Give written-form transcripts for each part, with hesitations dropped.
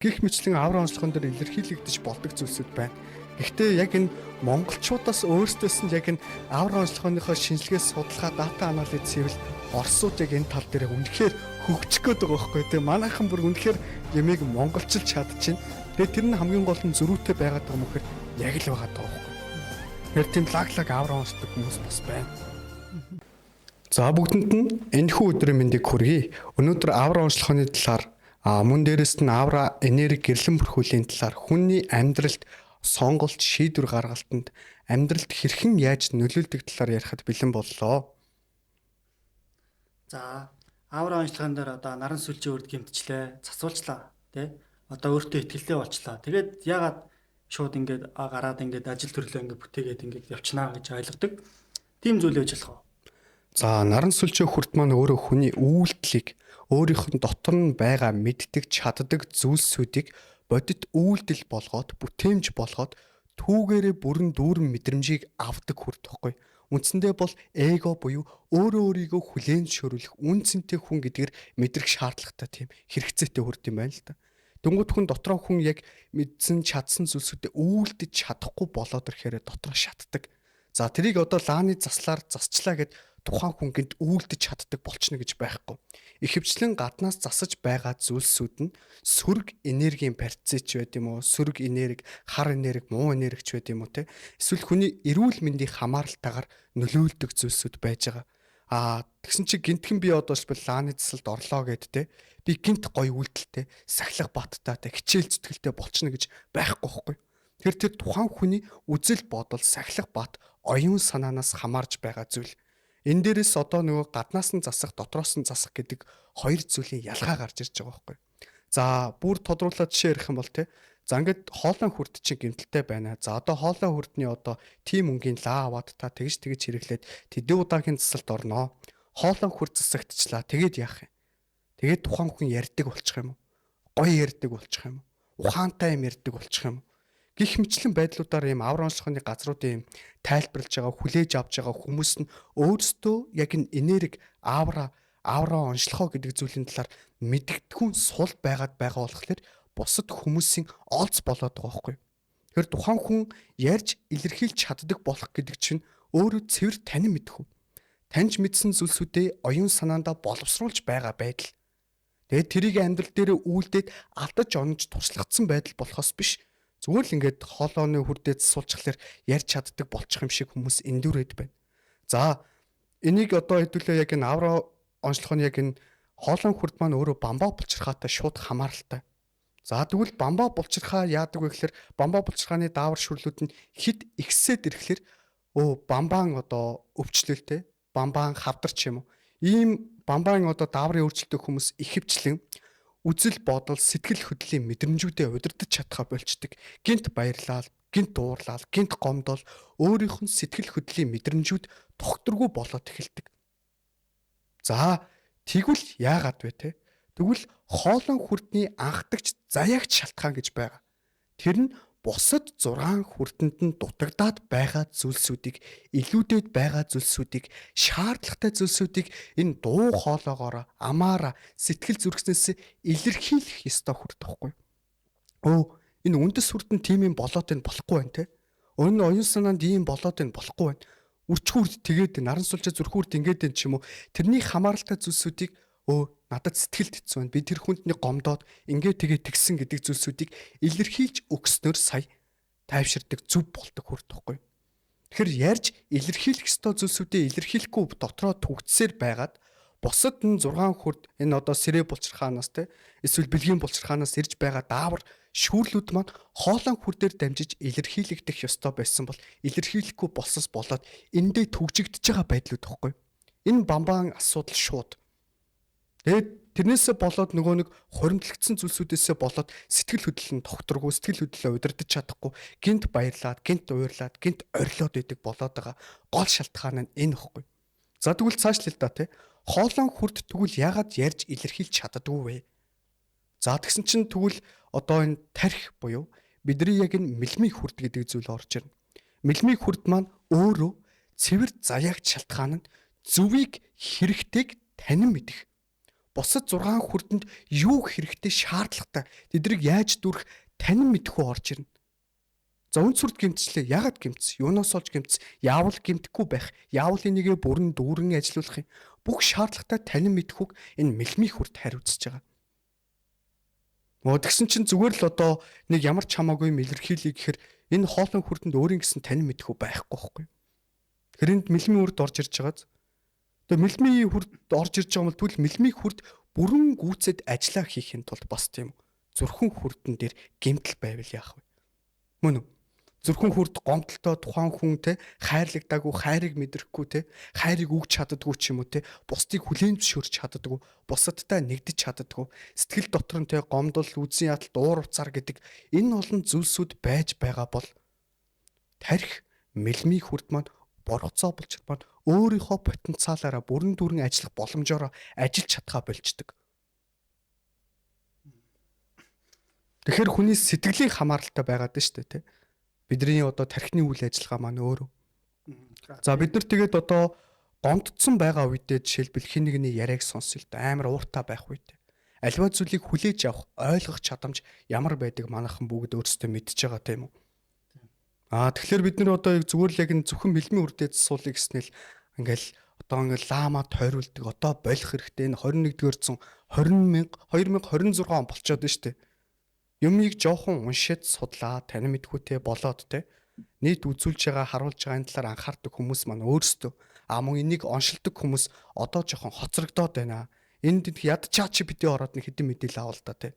Гэх мэтлэн аврал онцлогон дээр илэрхийлэгдэж болдог зүйлсүүд байна. Гэхдээ яг энэ монголчуудаас өөрсдөөс нь яг энэ аврал онцлогооныхоо шинжилгээ судалгаа дата анализ хийвэл Оросууд яг энэ тал дээр үнэхээр хөгжих гээд байгаа байхгүй тий. Манайхан бүр үнэхээр ямиг монголчилж чадчихээн. Тэгээ тэр нь хамгийн гол нь зөрүүтэй байгаад байгаа юм гэхээр яг л байгаа даа байхгүй. Тэгэхээр тийм лаг аврал онцлог хүмүүс бас байна. За бүгдэнд нь энэхүү өдрийн мэндийг хүргэе. Өнөөдөр аврал онцлогооны талаар мөн дээрэс нь авра энерги гэрлэн бүрхүүлийн талаар хүний амьдралд сонголт шийдвэр гаргалтанд амьдралд хэрхэн яаж нөлөөлдөг талаар ярихад бэлэн боллоо. За авра онцлогон дээр одоо наран сүлжээ үрд гимтчлээ, засуулчлаа тий. Одоо өөртөө ихтгэлтэй болчлаа. Тэгээд ягаад шууд ингээд гараад ингээд ажил төрлөө ингээд бүтээгээд ингээд явчнаа гэж ойлгодог. Тийм зүйл байж болох уу? За наран сүлжээ хүрт маань өөрөө хүний үйлдэлийг өөрийнх нь дотор нь байгаа мэддэг чаддаг зүйлсүүдийг бодит үйлдэл болгоод бүтээмж болгоод түүгээрээ бүрэн дүүрэн мэдрэмжийг авдаг хүрт тахгүй. Үндсэндээ бол эго буюу өөрөө өөрийгөө хүлээн зөвшөөрөх үн цэнтэй хүн гэдгээр мэдрэх шаардлагатай тийм хэрэгцээтэй хүрд юм байна л да. Дөнгөд хүн дотроо хүн яг мэдсэн чадсан зүйлсүүдээ үйлдэж чадахгүй болоод ирэхээр дотроо шатдаг. За тэрийг одоо лааны заслаар засчлаа гэд тухайн хүн гинт үйлдэж чаддаг болчихно гэж байхгүй. Ихэвчлэн гаднаас засаж байгаа зүйлсүүд нь сөрөг энергийн процесс ч байд юм уу, сөрөг энерги, хар энерги, муу энерги ч байд юм уу те. Эсвэл хүний эрүүл мэндийн хамааралтайгаар нөлөөлдөг зүйлсүүд байж байгаа. Аа тэгсэн чи гинтхэн би одоо шбэл лааны засалд орлоо гэд те. Би гинт гоё үйлдэлтэй, сахилга баттай те, хичээл зүтгэлтэй болчихно гэж байхгүй байхгүй. Тэр тэр тухайн хүний үзэл бодол, сахилга бат, оюун санаанаас хамаарж байгаа зүйл. Энэ дээрээс одоо нөгөө гаднаас нь засах, дотроос нь засах гэдэг хоёр зүйлийн ялгаа гарч ирж байгаа байхгүй. За бүр тодруулаад жишээ ярих юм бол те. За ингээд хоолой хүрд чинь гэмтэлтэй байна. За одоо хоолой хүрдний одоо тим өнгийн лаа аваад та тэгж тэгж хэрэглээд тэдэн удаагийн засалд орноо. Хоолой хүрд засагдчихлаа. Тэгээд яах юм? Тэгээд тухайн хүн ярьдаг болчих юм уу? Гоё ярьдаг болчих юм уу? Ухаантай юм ярьдаг болчих юм уу? Гэх мэтлэн байдлуудаар ийм авар онцлогны газруудын ийм тайлбарлаж байгаа, хүлээж авч байгаа хүмүүс нь өөрсдөө яг энэ энерги, авра, авра онцлогоо гэдэг зүйлийн талаар мэддэггүй сул байгаад байгаа болохоор бусад хүмүүсийн олц болоод байгаа байхгүй. Тэгэхээр тухайн хүн ярьж илэрхийлж чаддаг болох гэдэг чинь өөрөө цэвэр танин мэдхүү. Таньж мэдсэн зүйлсүүдээ оюун санаандаа боловсруулж байгаа байдал. Тэгээд тэрийг амьдрал дээр үйлдээд алдаж онож туршлагдсан байдал болохоос биш. Зүгээр л ингээд хоолойны хүрдээ засуулчихлаар ярьж чаддаг болчих юм шиг хүмүүс эндүрээд байна. За энийг одоо хэдүүлээ яг энэ авра онцлог нь яг энэ хоолойн хүрд маань өөрөө бамбаа булчирхаатай шууд хамааралтай. За тэгвэл бамбаа булчирхаа яадаг вэ гэхээр бамбаа булчирхааны даавар шүрлүүд нь хит ихсээд ирэхлээр бамбаан одоо өвчлөлтэй, бамбаан хавдарч юм уу. Ийм бамбаан одоо дааврын өөрчлөлтөй хүмүүс ихэвчлэн үзэл бодол, сэтгэл хөдлөлийн мэдрэмжүүдээ удирдах чадхаа болчдөг. Гинт баярлал, гинт уурлал, гинт гомдол өөрийнх нь сэтгэл хөдлөлийн мэдрэмжүүд тогтворгүй болоод эхэлдэг. За тэгвэл яагаад вэ те? Тэгвэл хоолон хүрдний анхдагч заяагч шалтгаан гэж байгаа. Тэр нь бусад 6 хүрдэнд нь дутагдаад байгаа зүйлсүүдийг, илүүдэд байгаа зүйлсүүдийг, шаардлагатай зүйлсүүдийг энэ дуу хоолоогоороо, амаараа, сэтгэл зүрхснээс илэрхийлэх ёстой хүрд байхгүй. Энэ үндэс хүрдэн тийм юм болоод энэ болохгүй байна те. Энэ оюун санаанд ийм болоод энэ болохгүй байна. Үрчхүүрд тэгээд наран сулжаа зүрхүүрд ингээд энэ ч юм уу. Тэрний хамааралтай зүйлсүүдийг надад сэтгэлд хэцүү байна. Би тэр хүнд нэг гомдоод ингээ тэгээ тэгсэн гэдэг зүйлсүүдийг илэрхийлж өгснөөр сая тайвширдаг, зөв болдог хүрд тахгүй. Тэгэхээр ярьж илэрхийлэх ёстой зүйлсүүдээ илэрхийлэхгүй дотроо түгтсээр байгаад бусад нь 6 хүрд энэ одоо сэрэ булчирхаанаас те эсвэл бэлгийн булчирхаанаас ирж байгаа даавар шүүрлүүд маань хоолон хүрдээр дамжиж илэрхийлэгдэх ёстой байсан бол илэрхийлэхгүй болсоос болоод эндээ түгжигдэж байгаа байдлууд тахгүй. Энэ бамбаан асуудал шууд. Тэгээд тэрнээсээ болоод нөгөө нэг хуримтлагдсан зүйлсүүдээсээ болоод сэтгэл хөдлөл нь тогтворгүй, сэтгэл хөдлөлөө удирдах чадахгүй, гинт баярлаад, гинт уурлаад, гинт орилоод идэг болоод байгаа гол шалтгаан нь энэ ихгүй. За тэгвэл цаашлаа л да те. Хоолон хүрд тэгвэл яагаад ярьж илэрхийлж чаддаггүй вэ? За тэгсэн чинь тэгвэл одоо энэ тарих буюу бидний яг энэ мэлмиг хүрд гэдэг зүйл орж ирнэ. Мэлмиг хүрд маань өөрөө цэвэр заяагч шалтгаан нь зөвийг хэрэгтэйг танин мэдэх. Бусад 6 хүрдэнд юу хэрэгтэй шаардлагатай тэдрийг яаж дүүрэх танин мэдхүү орж ирнэ. За үнц сүрд гэмтчлээ. Яагаад гэмтсэн? Юунаас олж гэмтсэн? Яавал гэмтэхгүй байх? Яавал энийгээ бүрэн дүүрэн ажилуулах юм? Бүх шаардлагатай танин мэдхүүг энэ мэлмийн хүрд хариуцж байгаа. Тэгсэн чинь зүгээр л одоо нэг ямар ч хамаагүй юм илэрхийлье гэхээр энэ хоолын хүрдэнд өөрийн гэсэн танин мэдхүү байхгүй байхгүй. Тэгэхээр энд мэлмийн үрд орж ирж байгааз. Тэгээ мэлмийн хүрд орж ирж байгаа юм бол тэгвэл мэлмийн хүрд бүрэн гүйцэд ажиллаа хийхин тулд бас тийм зүрхэн хүрдэн дээр гэмтэл байвал яах вэ? Мөн үү? Зүрхэн хүрд гомдолтой тухайн хүн те хайрлагдаагүй, хайрыг мэдрэхгүй те, хайрыг өгч чаддаггүй ч юм уу те, бусдыг хүлээн зөвшөөрч чаддаггүй, бусадтай нэгдэж чаддаггүй, сэтгэл дотор нь те гомдол, үзэн ядалт, уур уцаар гэдэг энэ олон зүйлсүүд байж байгаа бол тарих мэлмийн хүрд маань боргоцоо болж маань өөрийнхөө потенциалаараа бүрэн дүүрэн ажиллах боломжоор ажиллаж чадхаа болждөг. Тэгэхээр хүний сэтгэлийн хамааралтай байгаад нь шүү дээ те. Бидний одоо тархины үйл ажиллагаа маань өөрөө. За бид нар тэгээд одоо гомдсон байгаа үедээ жишээлбэл хин нэгний яриаг сонсъё л да, амар ууртай байх үед. Аливаа зүйлийг хүлээж авах, ойлгох чадамж ямар байдаг манайхан бүгд өөрсдөө мэдж байгаа тийм үү? Аа тэгэхээр бид нар одоо яг зүгээр л яг энэ зөвхөн бэлмийн үрдээ засуулъя гэснээр ингээл одоо ингээл лаамад тойруулдаг, одоо болох хэрэгтэй энэ 21-р зуун 2026 он болчоод байна шүү дээ. Юмыг жоохон уншаад судлаа, танин мэдхүйтэй болоод те нийт үзүүлж байгаа, харуулж байгаа энэ талаар анхаардаг хүмүүс маань өөрсдөө мөн энийг оншилдог хүмүүс одоо жоохон хоцрогдоод байна. Энд ядчаа чи битээ ороод нэг хэдэн мэдээлэл авал та те.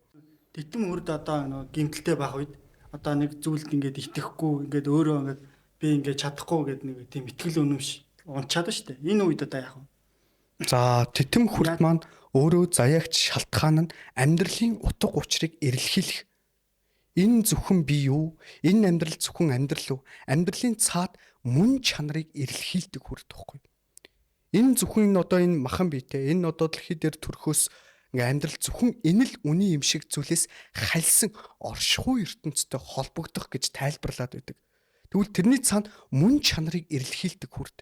Титэм үрд одоо нөгөө гэмтэлтэй байх үед одоо нэг зүйлд ингээд итгэхгүй, ингээд өөрөө ингээд би ингээд чадахгүй гэдэг нэг тийм итгэл үнэмш унчаад ба штэ. Энэ үед одоо яах вэ? За титэм хүрд маань өөрөө заяагч шалтгаан нь амьдралын утга учирыг эрэлхийлэх. Энэ зөвхөн би юу? Энэ амьдрал зөвхөн амьдрал уу? Амьдралын цаад мөн чанарыг эрэлхийлдэг хүрд байхгүй. Энэ зөвхөн энэ одоо энэ махан биетэй, энэ одоо дэлхий дээр төрхөөс ингээ амьдрал зөвхөн энэ л үний юм шиг зүйлээс хальсан оршихуй ертөнцтэй холбогдох гэж тайлбарлаад байдаг. Тэгвэл тэрний цаана мөн чанарыг эрэлхийлдэг хүрд.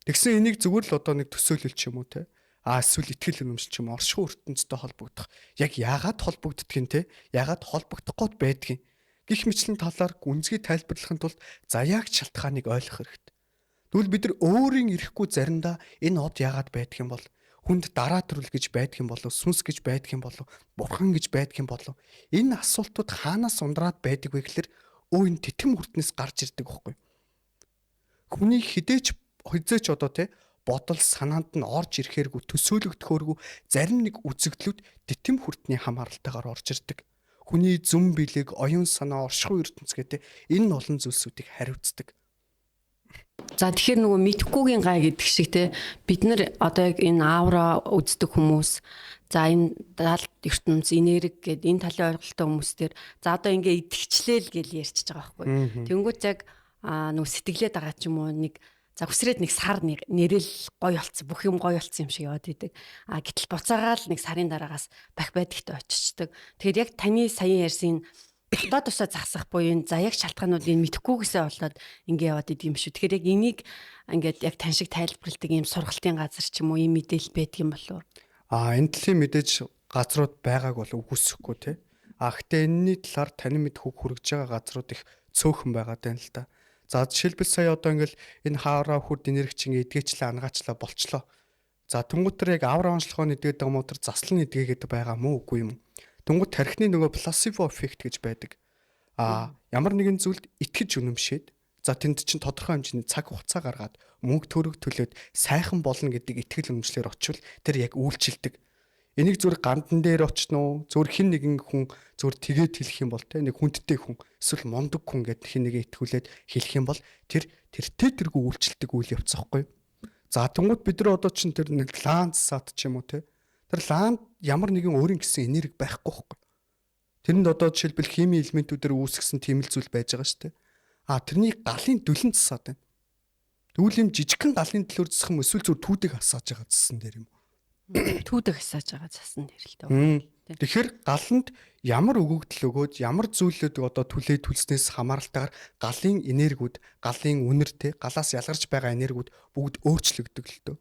Тэгсэн энийг зүгээр л одоо нэг төсөөлөл ч юм уу те. А эсвэл итгэл үнэмшил ч юм оршихуй ертөнцтэй холбогдох. Яг яагаад холбогддгийг те? Яагаад холбогдох гээд байдгийг гих мэтлэн талаар гүнзгий тайлбарлахын тулд заяаг шалтгааныг ойлгох хэрэгтэй. Тэгвэл бид нар өөрийн ирэхгүй заримдаа энэ од яагаад байдаг юм бол, хүнд дараа төрөл гэж байдаг юм болов, сүнс гэж байдаг юм болов, бурхан гэж байдаг юм болов, энэ асуултууд хаанаас ундраад байдаг вэ гэхэлэр энэ тэтэм хүртнээс гарч ирдэг байхгүй. Хүний хідээч хизээч одоо те бодол санаанд нь орж ирэхээргүй төсөөлөгдөхөөргүй зарим нэг үзэгдлүүд тэтэм хүртний хамааралтайгаар орж ирдэг. Хүний зүм бэлэг, оюун санаа, оршихуй ертөнц гэдэг энэ олон зүйлсүүдийг хариуцдаг. За тэгэхээр нөгөө мэдхгүйгийн гай гэдэг шиг те бид нар одоо яг энэ аура үздэг хүмүүс, за энэ далд ертөнц, энерги гэдэг энэ талын ойлголттой хүмүүс төр за одоо ингээ итгэчлээ л гэж ярьчихж байгаа байхгүй. Тэнгүүт яг нөгөө сэтгэлээд байгаа ч юм уу нэг за хүсрээд нэг сар нэрэл гоё болцсон, бүх юм гоё болцсон юм шиг яваад идэг. А гэтэл буцаагаал нэг сарын дараагаас бах байдагт очичдаг. Тэгэхээр яг таны саяын ярьсан дотоод тусаа засах буюу энэ заяаг шалтгаануудыг мэдэхгүйгээсээ болоод ингэ яваад идэг юм шүү. Тэгэхээр яг энийг ингээд яг тань шиг тайлбарладаг ийм сургалтын газар ч юм уу ийм мэдээлэл байдаг юм болов уу? А энэ талын мэдээж газрууд байгааг бол үгүйсэхгүй те. А гэхдээ энэний талаар танин мэдхүйг хүргэж байгаа газрууд их цөөхөн байгаа даа л да. За жишээлбэл сая одоо ингээл энэ хаавра хүрд энергич ингээ эдгээчлээ ангаачлаа болчлоо. За тэнгуүтэр яг авра онцлогоо нэдгээд байгаа мó тэр заслан нэдгээгээд байгаа мó үгүй юм. Тэнгуут тархины нөгөө плацебо эффект гэж байдаг. А ямар нэгэн зүйлд итгэж үнэмшээд за тэнд чинь тодорхой хэмжээний цаг хугацаа гаргаад мөнгө төгрөг төлөөд сайхан болно гэдэг итгэл үнэмшлэр очивол тэр яг үйлчилдэг. Энийг зүр гандан дээр очно уу? Зүр хин нэгэн хүн зүр тэгээд хэлэх юм бол те нэг хүндтэй хүн эсвэл мундаг хүн гэд хин нэгэн итгүүлээд хэлэх юм бол тэр тэртээ тэргүй үйлчилдэг үйл явц аахгүй. За тэнгуут бид нар одоо чинь тэр нэг лаан сат ч юм уу те. Тэр лаанд ямар нэгэн өөрийн гэсэн энерги байхгүй байхгүй. Тэрэнд одоо жишээлбэл химийн элементүүдээр үүсгэсэн тийм л зүйл байж байгаа шүү дээ. А тэрний галын дүлэн засаад байна. Тэгвэл юм жижигхэн галын төлөөр засах юм эсвэл зүр түүдэг асааж байгаа зассан дээр юм. Түүдэг асааж байгаа засан дээр л дээ. Тэгэхээр галанд ямар өгөгдөл өгөөд ямар зүйлүүд одоо түлээ түлснээс хамааралтайгаар галын энергиуд, галын үнэртэй, галаас ялгарч байгаа энергиуд бүгд өөрчлөгдөг л дөө.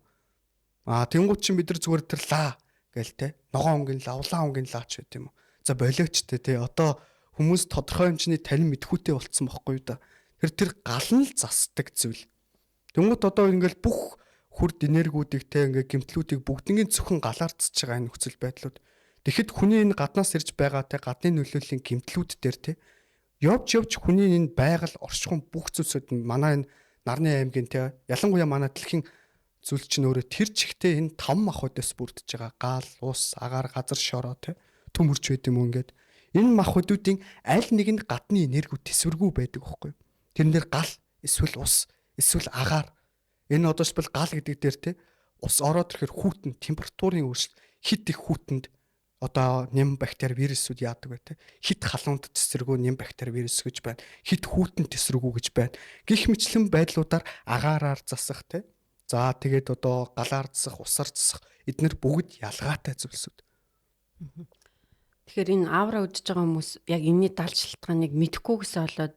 Аа тэнгуут чинь бид нар зүгээр тэр лаа гээл те. Ногоон өнгийн лаа, улаан өнгийн лаа ч байт юм уу. За болиоч те. Одоо хүмүүс тодорхой хэмжээний танин мэдхүйтэй болцсон бохгүй юу да. Тэр гал нь л засдаг зүйл. Тэнгүүт одоо ингээл бүх хүрд энергиудыг те ингээ гэмтлүүдийг бүгднийг зөвхөн галаар засаж байгаа энэ нөхцөл байдлууд. Тэгэхэд хүний энэ гаднаас ирж байгаа те гадны нөлөөллийн гэмтлүүд дээр те явж явж хүний энэ байгаль оршихуун бүх зүйлсүүд манай энэ нарны аймгийн те ялангуяа манай дэлхийн зүйл чинь өөрөө тэр чигтээ энэ 5 махбодоос бүрдэж байгаа. Гал, ус, агаар, газар, шороо те төмөрч байд юм уу ингээд энэ махбодуудын аль нэг нь гадны энергиуд төсвөргүй байдаг байхгүй юу? Тэрэн дээр гал, эсвэл ус, эсвэл агаар. Энэ одоо жишээлбэл гал гэдэг дээр те ус ороод ирэхээр хүүтэн температурын өөрчлөлт хит их хүүтэнд одоо нэм бактери вирусүүд яадаг вэ те хит халуунд тэсрэгүү нэм бактери вирус гэж байна, хит хүүтэнд тэсрэгүү гэж байна. Гэх мэтлэн байдлуудаар агаараар засах те. За тэгээд одоо галаар засах, усаар засах эднэр бүгд ялгаатай зүйлсүүд. Тэгэхээр энэ аура үдэж байгаа хүмүүс яг энэний дал шалтгааныг мэдэхгүйгээсээ болоод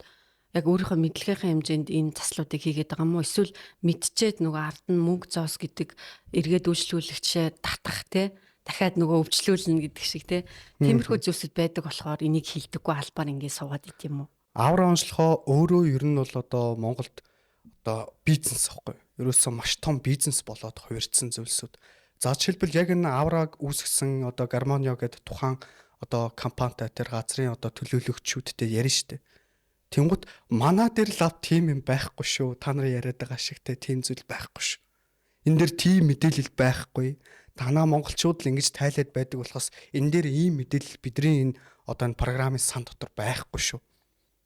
яг өөрийнхөө мэдлэгийнхээ хэмжээнд энэ заслуудыг хийгээд байгаа юм уу? Эсвэл мэдчихэд нөгөө ард нь мөнгө зоос гэдэг эргээд үйлчлүүлэгчээ татах те дахиад нөгөө өвчлүүлнэ гэдэг шиг те тиймэрхүү зүйлсүүд байдаг болохоор энийг хилдэггүй албаар ингээд суугаад ит юм уу? Аура онцлогоо өөрөө ер нь бол одоо Монголд одоо бизнес аахгүй. Ерөөсөө маш том бизнес болоод хувирдсан зүйлсүүд. За жишээлбэл яг энэ аураг үүсгэсэн одоо Гармонио гэдэг тухайн одоо компанитай тэр газрын одоо төлөөлөгчүүдтэй ярина штэ. Тэнгүүт манай дээр лав тим юм байхгүй шүү. Та нарын яриад байгаа шигтэй тийм зүйл байхгүй шүү. Энэ дээр тийм мэдээлэл байхгүй. Танаа монголчууд л ингэж тайлаад байдаг болохоос энэ дээр ийм мэдээлэл бидний энэ одоо энэ програмын сан дотор байхгүй шүү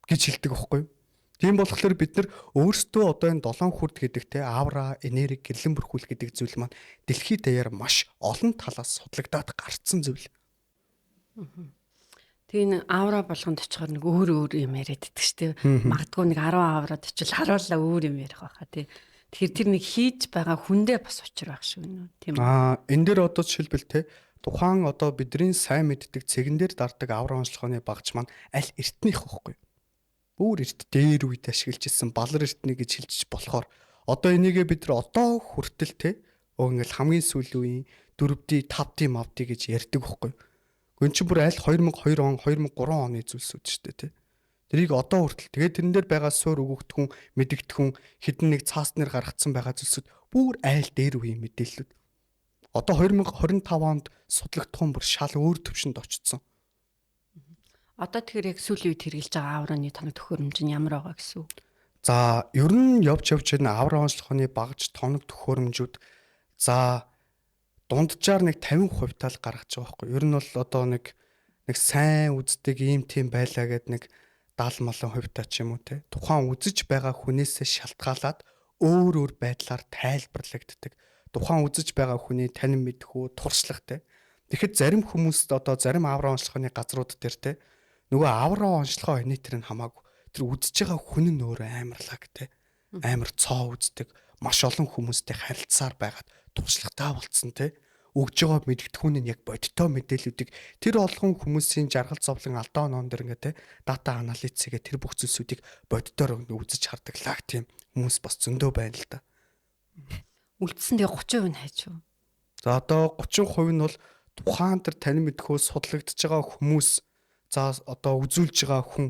гэж хэлдэг байхгүй юу? Тийм болохоор бид нар өөрсдөө одоо энэ долоон хүрд гэдэг те аура, энерги, гэрлэн бүрхүүл гэдэг зүйл маань дэлхийд даяар маш олон талаас судлагдаад гарцсан зүйл. Тэгээ энэ аура болгонд очихоор нэг өөр өөр юм яриад иддэг шүү дээ. Магадгүй нэг 10 аурад очил харууллаа өөр юм ярих байхаа тий. Тэгэхээр тэр нэг хийж байгаа хүндээ бас учир байх шиг байна уу тийм үү? Аа энэ дээр одоо жишээлбэл те тухайн одоо бидний сайн мэддэг цэгэн дээр дардаг аура онцлогооны багж маань аль эртнийх байхгүй. Бүр эрт дээр үед ашиглаж ирсэн балар эртний гэж хэлчих болохоор одоо энийгээ бид нар одоо хүртэл те ингээл хамгийн сүүлийн үеийн 4D 5D мавд гэж ярьдаг байхгүй. Гүн чинь бүр аль 2002 он 2003 оны зүйлсүүд шүү дээ те. Тэрийг одоо хүртэл тэгээд тэрэн дээр байгаа суур өгөгдхүн мэдэгдэхүн хідэн нэг цааснаар гаргацсан байгаа зүйлсүүд бүр айл дээр үеийн мэдээллүүд. Одоо 2025 онд судлагдах нь бүр шал өөр төвшөнд очсон. Одоо тэгэхээр яг сүүлийн үед хэрэгжилж байгаа аураны тоног төхөөрөмж нь ямар байгаа гэсэн үг? За ер нь явж явж энэ аура онцлогооны багж тоног төхөөрөмжүүд за дунджаар нэг 50% тал гаргаж байгаа байхгүй. Ер нь бол одоо нэг сайн үздэг ийм тийм байлаа гэд нэг 70 малан хувьтай ч юм уу те. Тухайн үзэж байгаа хүнээсээ шалтгаалаад өөр өөр байдлаар тайлбарлагддаг. Тухайн үзэж байгаа хүний танин мэдхүү туршлагатай. Тэгэхэд зарим хүмүүст одоо зарим аура онцлогооны газрууд дээр те нөгөө аура онцлогоо энэ тэр нь хамаагүй. Тэр үзэж байгаа хүн нь өөрөө амарлаг те. Амар цоо үздэг. Маш олон хүмүүстэй харилцаар байгаад туршлагатай болцсон те. Өгж байгаа мэдгэдэгхүүн нь яг бодиттой мэдээллүүдийг тэр олон хүмүүсийн жаргал зовлон алдаа оноон дэр ингээ те дата анализ хийгээ тэр бүх зүйлсүүдийг бодитоор үзэж хардаг лаг тийм хүмүүс бас зөндөө байна л да. Үлдсэн тэгээ 30% нь хайч юу? За одоо 30% нь бол тухайн тэр танин мэдхүү судлагдж байгаа хүмүүс за одоо үзүүлж байгаа хүн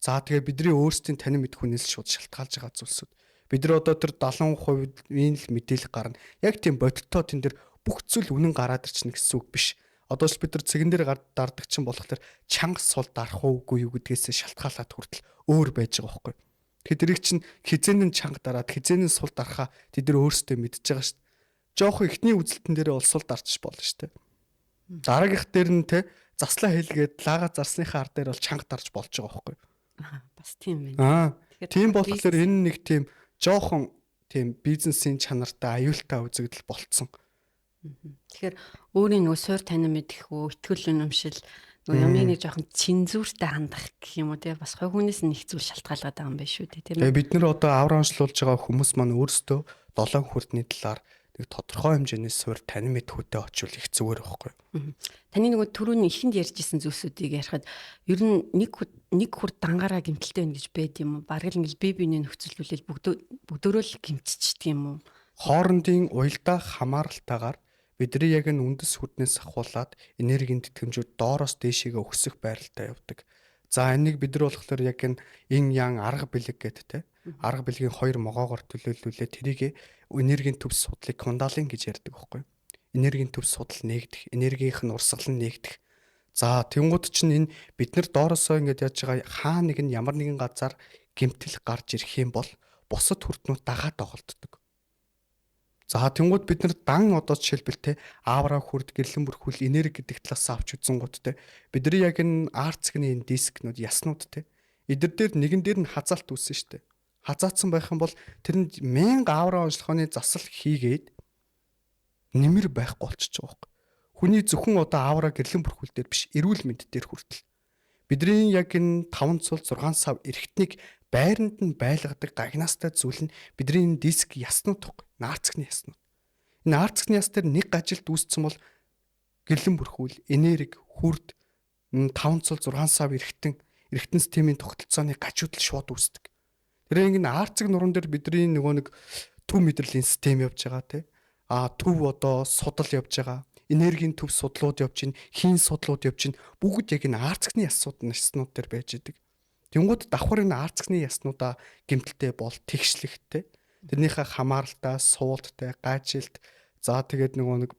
за тэгээ бидний өөрсдийн танин мэдхүүнээс шууд шалтгаалж байгаа зүйлсүүд. Бид нар одоо тэр 70%-ийн л мэдээлэл гарна. Яг тийм бодиттой тэн дээр бүх зүйл үнэн гараад ирчихнэ гэсэн үг биш. Одоо л бид нар цэгэн дээр дардаг чинь болохоор чанга сул дарах уугүй юу гэдгээс шалтгаалаад хүртэл өөр байж байгаа байхгүй. Тэгэхээр тэрийг чинь хизээн нь чанга дараад хизээн нь сул дарахаа тэд нар өөрсдөө мэдж байгаа шүү дээ. Жохон эхний үзэлтэн дээрээ бол сул дарчих болно шүү дээ. Дараагийнх дээр нь те заслаа хэлгээд лага зарсныхаа ар дээр бол чанга дарж болж байгаа байхгүй. Бас тийм байна. Тийм болохоор энэ нэг тийм жоохон тийм бизнесийн чанартай аюултай үзэгдэл болцсон. Тэгэхээр өөрийн нөгөө суур танин мэдэх үү, итгэл үнэмшил нөгөө юмыг нэг жоохон цензуртай хандах гэх юм уу те бас хувь хүнээс нь их зүйл шалтгаалгаад байгаа юм байна шүү дээ тийм ээ. Бид нар одоо авраа онцлуулж байгаа хүмүүс маань өөрсдөө долоон хүрдний талаар нэг тодорхой хэмжээний суурь танин мэдхүйтэй очивол их зүгээр байхгүй. Таны нөгөө түрүүний ихэнд ярьж исэн зүйлсүүдийг ярихад ер нь нэг хүр дангаараа гэмтэлтэй байна гэж байд юм уу? Бараг л ингээл бие биенээ нөхцөлүүлэл бүгдөө л гэмтчихдэг юм уу? Хоорондын уялдаа хамааралтайгаар Бидний яг энэ үндэс хүрднээс ахуулаад энергийн тэтгэмжүүд доороос дээшээгээ өсөх байралтай явдаг. За энийг бид нар болохоор яг энэ ин ян арга бэлэг гэдэг те. Арга бэлгийн хоёр могоогоор төлөөлүүлээ тэрийг энергийн төв судлыг кундалин гэж ярьдаг байхгүй юу? Энергийн төв судал нээгдэх, энергийнх нь урсгал нь нээгдэх. За тэнгууд чинь энэ бид нар доороосоо ингээд яаж байгаа хаа нэг нь ямар нэгэн газар гэмтэл гарч ирэх юм бол бусад хүртнүүд дагаад доголддог. За тэнгууд бид нар дан одоо жишээлбэл те аавра хүрд гэрлэн бүрхүүл энерги гэдэг талаас авч үзэнгууд те бидний яг энэ арцгны энэ дискнүүд яснууд те эдэр дээр нэгэн дээр нь хазаалт үүссэн шүү дээ. Хазаацсан байх юм бол тэрэнд 1000 аавра онцлогооны засал хийгээд нэмэр байхгүй болчихж байгаа байхгүй. Хүний зөвхөн одоо аавра гэрлэн бүрхүүл дээр биш эрүүл мэнд дээр хүртэл бидний яг энэ 5 цул 6 сав эргэтнийг байранд нь байлгадаг гагнаастай зүйл нь бидний энэ диск яснууд тох наарцгны яснууд. Энэ наарцгны яс дээр нэг гажилт үүссэн бол гэрлэн бүрхүүл, энерги, хүрд 5 цул 6 сав эргэтэн эргэтэн системийн тогтолцооны гажуудал шууд үүсдэг. Тэр ингэ наарцэг нуруунд дээр бидний нөгөө нэг төв мэдрэлийн систем явж байгаа те. А төв одоо судал явж байгаа. Энергийн төв судлууд явж байна, хийн судлууд явж байна. Бүгд яг энэ арцгны ясууд яснууд дээр байж идэг. Тэнгууд давхар энэ арцгны яснуудаа гэмтэлтэй бол тэгшлэгтэй. Тэрнийхээ хамааралтай, суулттай, гайжилт за тэгээд нөгөө нэг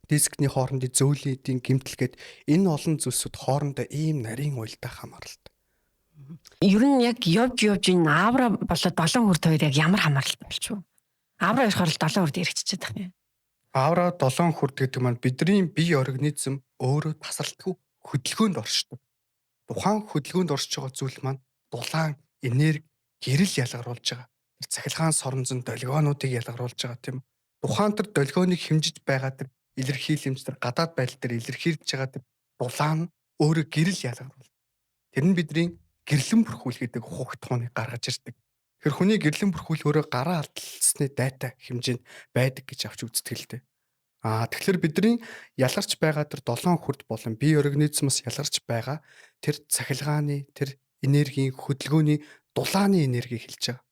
дискний хоорондын зөөлүүдийн гэмтэл гээд энэ олон зүйлсүүд хоорондоо ийм нарийн уялдаа хамааралтай. Ер нь яг явж явж энэ аавра болоод долоон хүрд хоёр яг ямар хамааралтай болчих вэ? Аавра ярихаар л долоон хүрд яригччихээд байх юм. Аавра долоон хүрд гэдэг маань бидний бие организм өөрөө тасралтгүй хөдөлгөөнд оршдог. Тухайн хөдөлгөөнд оршиж байгаа зүйл маань дулаан, энерги, гэрэл ялгаруулж байгаа. Тэр цахилгаан соронзон долгионуудыг ялгаруулж байгаа тийм үү? Тухайн тэр долгионыг хэмжиж байгаа тэр илэрхийлэмж тэр гадаад байдал дээр илэрхийлж байгаа тэр дулаан өөрөө гэрэл ялгаруул. Тэр нь бидний гэрлэн бүрхүүл гэдэг хугтхууныг гаргаж ирдэг. Тэр хүний гэрлэн бүрхүүл өөрөө гараа алдсны дайтай хэмжээнд байдаг гэж авч үздэг л дээ. Аа тэгэхээр бидний ялгарч байгаа тэр долоон хүрд болон бие организмоос ялгарч байгаа тэр цахилгааны тэр энергийн хөдөлгөөний дулааны энергийг хэлж байгаа.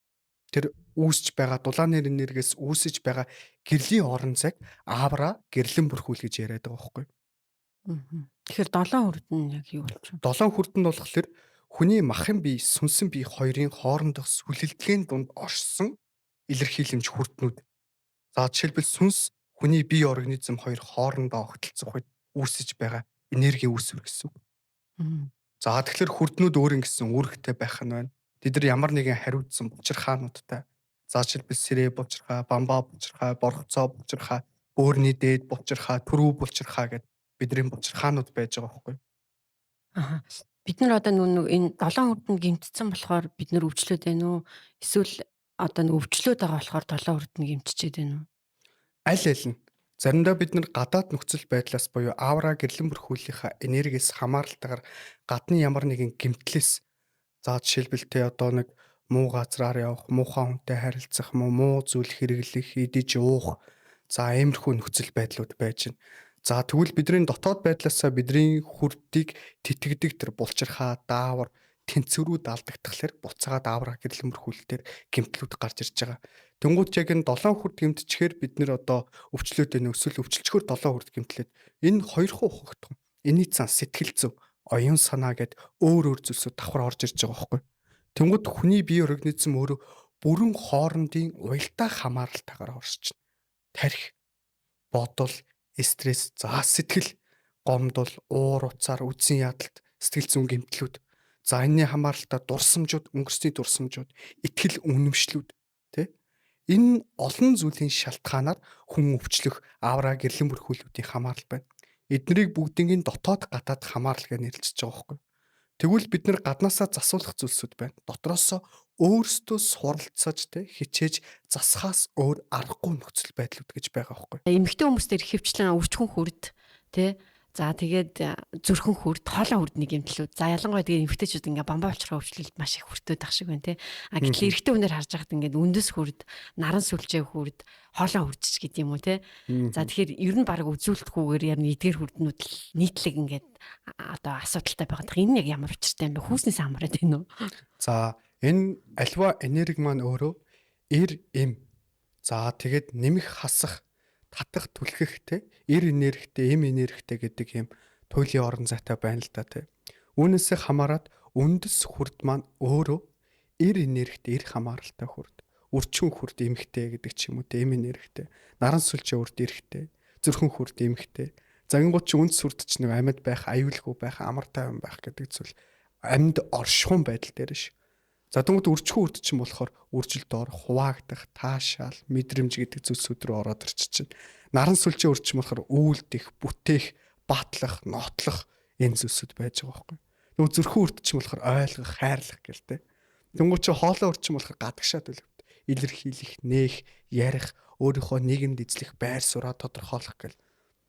Тэр үүсч байгаа дулааны энергиэс үүсэж байгаа гэрлийн орон зайг аавра гэрлэн бүрхүүл гэж яриад байгаа байхгүй юу? Тэгэхээр долоон хүрд нь яг юу болж вэ? Долоон хүрд нь болохоор хүний махын бие, сүнсэн бие хоёрын хоорондох сүлэлтгийн дунд оршсон илэрхийлэмж хүрднүүд. За жишээлбэл сүнс хүний бие организм хоёр хоорондоо огтлцох үед үүсэж байгаа энергийн үүсвэр гэсэн үг. За тэгэхээр хүрднүүд өөр ингэсэн үүрэгтэй байх нь байна. Тэд нар ямар нэгэн хариуцсан булчирхаануудтай. За жишээлбэл сэрээ булчирхаа, бамбаа булчирхаа, боргоцоо булчирхаа, бөөрний дээд булчирхаа, түрүү булчирхаа гэд бидний булчирхаанууд байж байгаа байхгүй юу? Аха. Бид нар одоо нүг энэ долоон хүрдэнд гэмтсэн болохоор бид нар өвчлөөд байна уу? Эсвэл одоо нэг өвчлөөд байгаа болохоор долоон хүрдэнд гэмтчихэд байна уу? Аль аль нь. Заримдаа бид нар гадаад нөхцөл байдлаас буюу аавра гэрлэн бүрхүүлийнхаа энергиэс хамааралтайгаар гадны ямар нэгэн гэмтлээс за жишээлбэл те одоо нэг муу газраар явах, муухай хүнтэй харилцах, муу зүйл хэрэглэх, идэж уух за иймэрхүү нөхцөл байдлууд байж байна. За тэгвэл бидний дотоод байдлаасаа бидний хүрдийг тэтгэдэг тэр булчирхаа, даавар, тэнцвэрүүд алдагдахлаар буцаагаад аавра гэрлэн бүрхүүлэлтээр гэмтлүүд гарч ирж байгаа. Тэнгууд яг энэ долоон хүрд гэмтчихээр бид нэр одоо өвчлөөд байна эсвэл өвчлөчгөр долоон хүрд гэмтлээд энэ хоёрхан ухагдах. Энийний цаан сэтгэл зүй, оюун санаа гэд өөр өөр зүйлсүүд давхар орж ирж байгаа байхгүй. Тэнгууд хүний бие организм өөрөө бүрэн хоорондын уялдаа хамааралтайгаар оршиж байна. Тарих, бодол, стресс, за сэтгэл, гомдол, уур уцаар, үдсэн ядалт, сэтгэл зүйн гэмтлүүд. За энэний хамааралтай дурсамжууд, өнгөрсний дурсамжууд, итгэл үнэмшлүүд тий. Энэ олон зүйлийн шалтгаанаар хүн өвчлөх, аавра гэрлэн бүрхүүлүүдийн хамаарал байна. Эднэрийг бүгднийг дотоод гадаад хамаарал гэж нэрлэж байгаа байхгүй. Тэгвэл бид нар гаднаасаа засуулах зүйлсүүд байна. Дотроосоо өөрсдөө суралцаж тэ хичээж засхаас өөр аргагүй нөхцөл байдлууд гэж байгаа байхгүй. Эмэгтэй хүмүүс дээр ихэвчлэн өвчгөн хүрд тэ за тэгээд зүрхэн хүрд, хоолой хүрдний гэмтлүүд. За ялангуяа тэгээд эмэгтэйчүүд ингээ бамбаа болчроо өвчлөлд маш их хүртээд ах шиг байна те. А гэтэл эрэгтэй хүнээр харж байхад ингээд үндэс хүрд, наран сүлжээ хүрд, хоолой хүрдч гэдэг юм уу те. За тэгэхээр ер нь баг үзүүлэлтгүйгээр яг эдгээр хүрднүүд л нийтлэг ингээд одоо асуудалтай байгаа. Энэ яг ямар учиртай юм бэ? Хүүснээс хамраад байна уу? За энэ альва энерги маань өөрөө эр эм. За тэгээд нэмэх хасах татах түлхэх те эр энергитэй, эм энергитэй гэдэг юм туйлын орон зайтай байна л да те. Үүнээсээ хамаарат үндэс хүрд маань өөрөө эр энергитэй, эр хамааралтай хүрд, үрчүүн хүрд эмхтэй гэдэг ч юм уу те, эм энергитэй, наран сүлжээ үрд эрэхтэй, зүрхэн хүрд эмхтэй. Загингууд чи үндэс хүрд ч нэг амьд байх, аюулгүй байх, амар тайван байх гэдэг зүйл амьд оршихуун байдал дээр ш. За тэгмүүд үрчхүүн үрд чинь болохоор үржилд орох, хуваагдах, таашаал, мэдрэмж гэдэг зүйлсүүд рүү ороод ирчих чинь. Наран сүлжээ үрд чинь болохоор үйлдэх, бүтээх, баатлах, нотлох энэ зүйлсүүд байж байгаа байхгүй. Тэгвэл зүрхэн үрд чинь болохоор ойлгох, хайрлах гэл те. Тэнгуү чи хоолой үрд чинь болохоор гадагшаа төлөвт илэрхийлэх, нээх, ярих, өөрийнхөө нийгэмд эзлэх байр сууриа тодорхойлох гэл.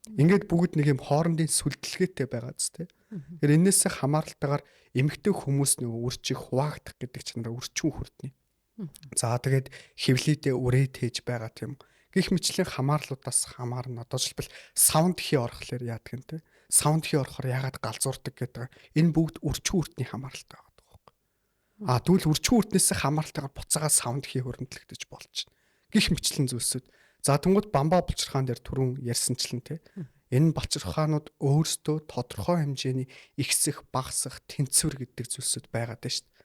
Ингээд бүгд нэг юм хоорондын сүлдэлгээтэй байгаа зү тэ. Тэгэхээр энээсээ хамааралтайгаар эмэгтэй хүмүүс нөгөө үрчих, хуваагдах гэдэг чанараа үрчүүн хүрдний. За тэгээд хевлийдээ үрээ тээж байгаа тийм. Гэх мэтлийн хамаарлуудаас хамаарна. Одоо жишээлбэл савнд хий орохлоор яадаг юм те. Савнд хий орохоор яагаад галзуурдаг гэдэг. Энэ бүгд үрчүүн үрдний хамааралтай байгаа байхгүй. А тэгвэл үрчүүн үрднээс хамааралтайгаар буцаагаа савнд хий хөрөндлөгдөж болчихно. Гэх мэтлэн зүйлсүүд. За тэнгууд бамбаа булчирхаан дээр түрүүн ярьсанчлан те. Энэ балчирхаанууд өөрсдөө тодорхой хэмжээний ихсэх, багасах, тэнцвэр гэдэг зүйлсүүд байгаад байна шүү дээ.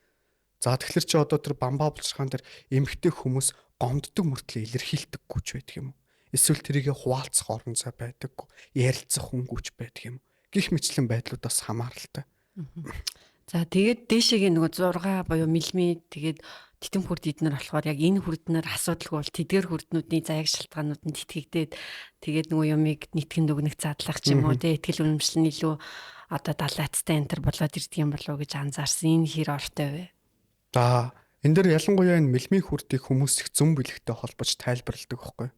За тэгэхээр чи одоо тэр бамбаа булчирхаан дээр эмэгтэй хүмүүс гомддог мөртлөө илэрхийлдэггүй ч байдаг юм уу? Эсвэл тэрийгэ хуваалцах орон зай байдаггүй, ярилцах хүнгүй ч байдаг юм уу? Гэх мэтлэн байдлуудаас хамааралтай. За тэгээд дээшээгээ нөгөө 6 буюу мэлми тэгээд титэм хүрд эднэр болохоор яг энэ хүрднэр асуудалгүй бол тэдгэр хүрднүүдний заяаг шалтгаанууд нь тэтгэгдээд тэгээд нөгөө юмыг нийтгэн дүгнэх задлах ч юм уу те итгэл үнэмшил нь илүү одоо далайцтай энтер болоод ирдэг юм болов уу гэж анзаарсан. Энэ хэр ортой вэ? За энэ дэр ялангуяа энэ мэлмийн хүрдийг хүмүүс их зүм бэлэгтэй холбож тайлбарладаг байхгүй.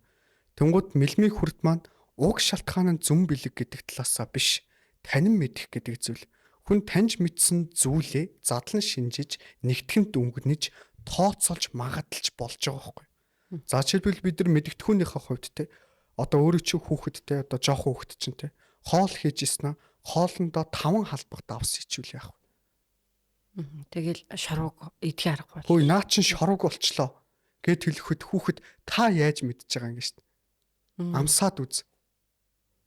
Тэнгууд мэлмийн хүрд маань уг шалтгаан нь зүм бэлэг гэдэг талаасаа биш, танин мэдэх гэдэг зүйл. Хүн таньж мэдсэн зүйлээ задлан шинжиж, нэгтгэн дүнгнэж, тооцоолж магадalж болж байгаа байхгүй. За жишээлбэл бид нар мэдгэдэгхүүнийхээ хувьд те одоо өөрөө чи хүүхэдтэй одоо жоохон хүүхэд чинь те хоол хийж ирсэн аа хоолндоо 5 халбах давс ичвэл яах вэ? Тэгэл шорог идэхин аргагүй бол. Хөөе наа чин шорог болчлоо гэд хэлэхэд хүүхэд та яаж мэдж байгаа юм гэж шүү дээ. Амсаад үз.